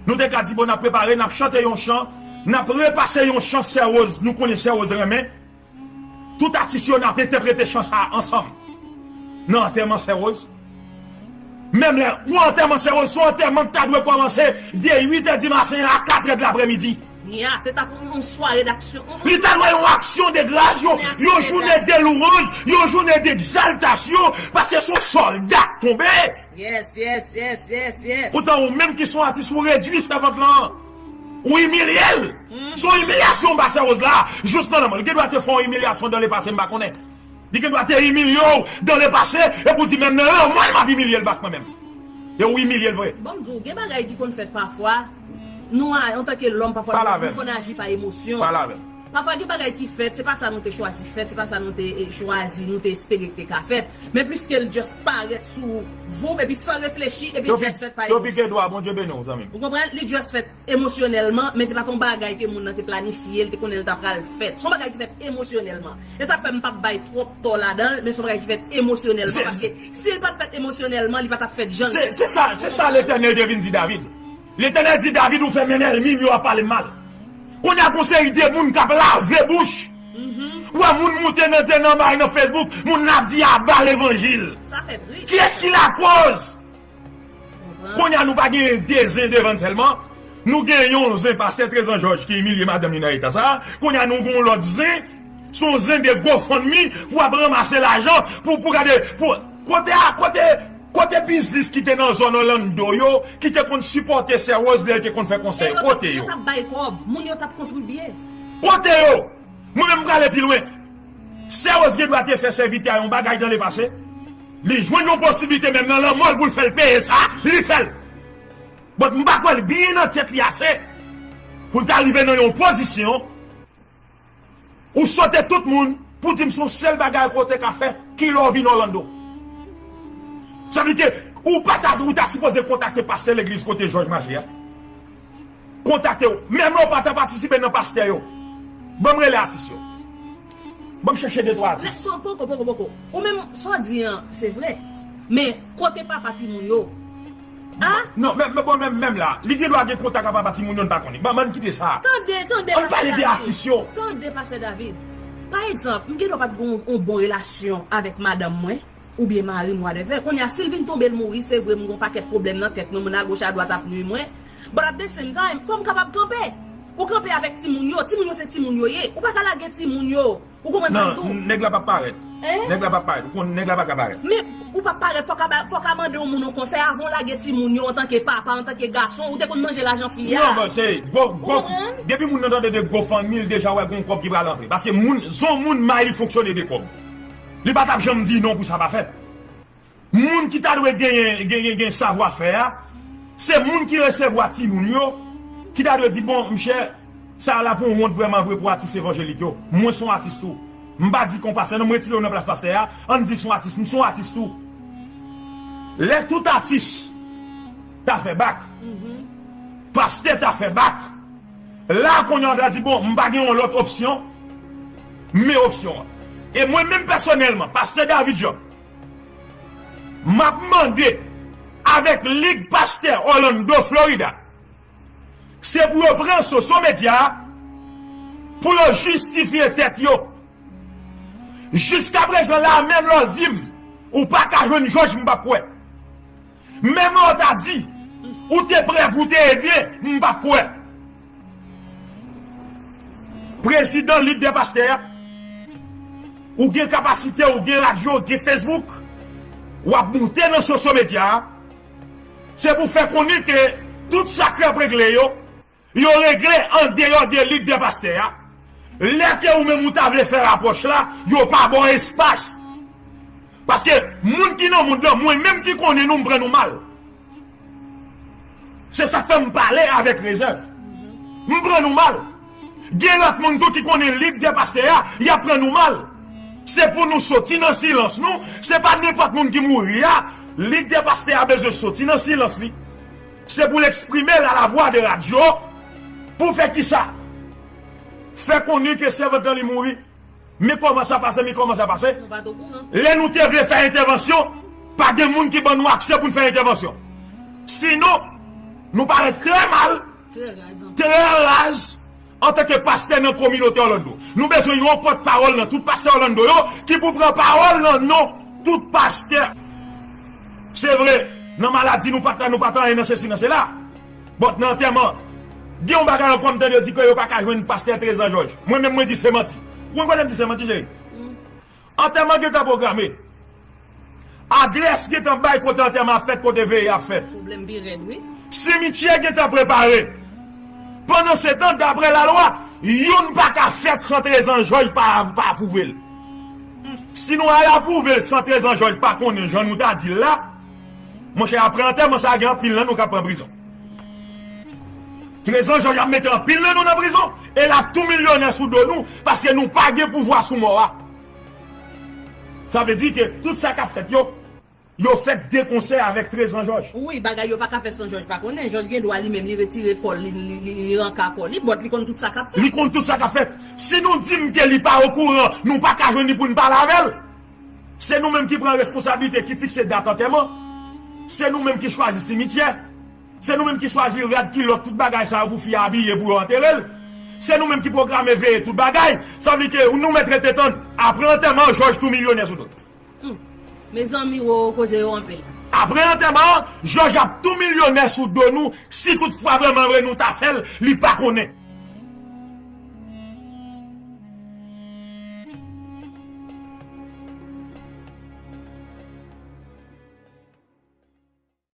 nou te ka di, bon, n ap prepare, n ap chante yon chan, n ap repase yon chan Sè Rose, nou konnen Sè Rose renmen. Tout atis yo, n ap entèprete chan sa a ansanm. Nan antèman Sè Rose. Menm lè, yon antèman Sè Rose, se yon antèman ki ta dwe kòmanse de uit è di maten a kat è de laprèmidi. Ya, se ta pou yon sware d'aksyon. Li ta dwe yon aksyon de gras, yon, yon jounen de louwanj, yon jounen d'egzaltasyon, paske se yon sòlda k tonbe. Yes, yes, yes, yes, yes. Poutan ou menm ki se yon atis, ou redui sèvant lan. Ou imilye l. Se yon imilyasyon ba Sè Rose la. Jous nan lanmò. Li gen dwa te fè yon imilyasyon dan le pase, m pa konnen. Li gen dwa te imilye w dan le pase, epi w di menm nan lanmò l m ap imilye l back mwen menm. E ou imilye l vre. Ban m di w, gen bagay ki konn fèt pafwa. Nou a, antanke lòm, pafwa nou konn aji pa emosyon. Pale avè m. Pafwa gen bagay ki fèt, se pa sa nou te chwazi fèt, se pa sa nou te, eh, chwazi, nou te espere ki te ka fèt. Men pliske l just parèt sou voup, epi san reflechi, epi l just fèt pa emosyon. Yo pike dwa, Bondye beni w, zanmi m. Ou konprann? Li just fèt emosyonèlman, men se pa t yon bagay ke moun nan te planifye, l te konnen l ta pral fèt. Se yon bagay ki fèt emosyonèlman. E sa k fè m p ap bay twòp tò ladan l, men se yon bagay ki fèt emosyonèlman, paske si l pa t fèt emosyonèlman, li pa t ap fèt jan l fèt. Se, se sa, se sa Letènèl te vin di David. Letènèl di David, ou fè menm ènmi m yo ap pale m mal. Kounye a gon seri de moun k ap lave bouch. Ou wè moun moute nan, nan, nan, nan Facebook, moun nan ap di aba levanjil. Sa fè tris. Kiyès ki lakòz? Kounye a nou pa gen de zen devan n sèlman. Nou gen yon zen pastè Trezan Jòj ki imilye madanm li nan eta sa. Kounye a nou gen yon lòt zen. Se yon zen de GoFundMe pou ap ranmase lajan pou, pou gade, pou, kote a, kote, kote biznis ki te nan zòn Orlando yo, ki te konn sipòte Sè Rose lè l te konn fè konsè yo, kote yo? Yo t ap bay kòb, moun yo t ap kontribye. Kote yo? Mwen menm m prale pi lwen. Sè Rose gen dwa te fè sèvitè a yon bagay dan le pase. Li jwenn yon posiblite menm nan lanmò l pou l fè l peye sa, li fè l. But m pa kwè l byen nan tèt li ase pou l ta rive nan yon pozisyon ou sote tout moun pou di m se yon sèl bagay ke w te ka fè, ki lè w vin Orlando. Sa vle di ke ou pa ta, ou ta sipoze kontakte pastè legliz kote Jòj mache a. Kontakte w. Menm lè w pa ta patisipe nan pastè yo. Ban m rele atis yo. Ban m chèche de twa atis. Poko, poko, poko. Ou menm, sa w di an, se vre. Men, kote papa timoun yo? A? Non, men, men, bon, menm, menm la, li gen dwa gen kontak ak papa timoun yo, n pa konnen. Ban, ban n kite sa. Tande, tande, pastè David. Ann pale de atis yo. Tande, pastè David. Pa egzanp, m gen dwa pa t gen yon, yon bon relasyon avèk madanm mwen. Oubyen mari m, whatever. Kounye a, si l vin tonbe, l mouri, se vre, m gon pakèt pwoblèm nan tèt mwen, moun agoch adwat ap nwi mwen. But at the same time, fò m kapab kanpe. Ou kanpe avèk timoun yo. Timoun yo se timoun yo ye. Ou pa ka lage timoun yo. Ou konprann sa m di w? Non, nèg la p ap parèt. Hein? Nèg la p ap parèt. Ou konn, nèg la pa ka parèt. Men, ou p ap parèt, fò w ka ba, fò w ka mande yon moun yon konsèy avan w lage timoun yo antanke papa, antanke gason, ou te konn manje lajan fi a. Non, men se gwo, gwo, depi moun nan tande de GoFundMe, l deja wè gon kòb ki pral antre. Paske moun, se yon moun may li fonksyone de kòb. Li pa t ap janm di non pou sa pa fèt. Moun ki ta dwe genyen, genyen, gen savwafè a, se moun ki resevwa timoun yo, ki ta dwe di, bon, mchè, sa la pou wont vrèman vre pou atis evanjelik yo. Mwen se yon atis tou. M pa di kon pastè, non, m retire w nan plas pastè a, ann di se yon atis, m se yon atis tou. Lè tout atis ta fè bak, pastè ta fè bak, la kounye a w ta di, bon, m pa gen yon lòt opsyon, men opsyon an. E mwen menm pèsonèlman, pastè David Job, m ap mande avèk Lig Pastè Orlando Florida, se pou yo pran sosyo medya a pou yo jistifye tèt yo. Jiskaprezan la, menm lè w di m ou pa ka jwenn Jòj, m p ap kwè. Menm lè w ta di ou te prè pou w te ede, m p ap kwè. Prezidan Lig dè Pastè a, ou gen kapasite, ou gen radyo, ou gen Facebook, w ap moute nan sosyo medya a, se pou fè konnen ke tout sa k ap regle yo, yo regle andeyò de Lig dè Pastè a. Lè ke ou menm ou ta vle fè rapwòch la, yo pa ba w espas. Paske moun ki nan mond lan, mwen menm ki konnen nou, m pran nou mal. Se sa k fè m pale avèk rezèv. M pran nou mal. Gen lòt moun tou ki konnen lig dè pastè a, y ap pran nou mal. Se pou nou soti nan silans nou. Se pa nenpòt moun ki mouri a. Lig dè pastè a bezwen soti nan silans li. Se pou l eksprime l a la vwa de radyo. Pou fè kisa? Fè konnen ke sèvant lan li mouri. Men kòman sa pase, men kòman sa pase. Lè nou te vle fè entèvansyon, pa gen moun ki ban nou aksè pou n fè entèvansyon. Sinon, nou parèt trè mal, trè raz antanke pastè nan kominote Orlando. Nou bezwen yon pòtpawòl nan tout pastè Orlando yo ki pou pran pawòl nan non tout pastè. Se vre, nan maladi nou pa t, nou pa t anyen nan sesi nan sela. But nan antèman, gen yon bagay ankò m tande yo di ke yo pa ka jwenn pastè Trezan Jòj. Mwen menm mwen di se manti. Ou konn kote m di se manti, cheri? Antèman gentan pwograme. Adrès gentan bay kote antèman ap fèt, kote veye ap fèt. Pwoblèm pi rèd, wi. Simityè gentan prepare. Pandansetan, daprè lalwa, youn pa ka fèt san Trezan Jòj pa, pa apwouve l. Si nou al apwouve l san Trezan Jòj pa konnen jan nou ta di l la, monchè, apre antèman sa gen anpil nan nou k ap pran prizon. Trezan Jòj ap mete anpil nan nou nan prizon, e l ap tou milyonè sou do nou, paske nou pa gen pouvwa sou mò a. Sa vle di ke tout sa k ap fèt yo, yo fèt de konsè avèk Trezan Jòj. Wi, bagay yo pa ka fèt san Jòj pa konnen. Jòj gen dwa li menm li retire kò l, li, li, li, li ranka kò li, but li konn tout sa k ap fèt. Li konn tout sa k ap fèt. Si nou di m ke li pa okouran, nou pa ka jwenn li pou n pale avè l. Se nou menm ki pran responsablite, ki fikse dat antèman. Se nou menm ki chwazi simityè. Se nou menm ki chwazi rad, kilòt, tout bagay sa yo pou fi a abiye pou yo antere l. Se nou menm ki pwograme veye tout bagay. Sa vle di ke nou mèt rete tann. Apre antèman, Jòj tou milyonè sou do l. Hmm. Mezanmi, wo, koze yo anpil. Apre antèman an, Jòj ap tou milyonè sou do nou, si toutfwa vrèman vre nou ta fè l, li pa konnen.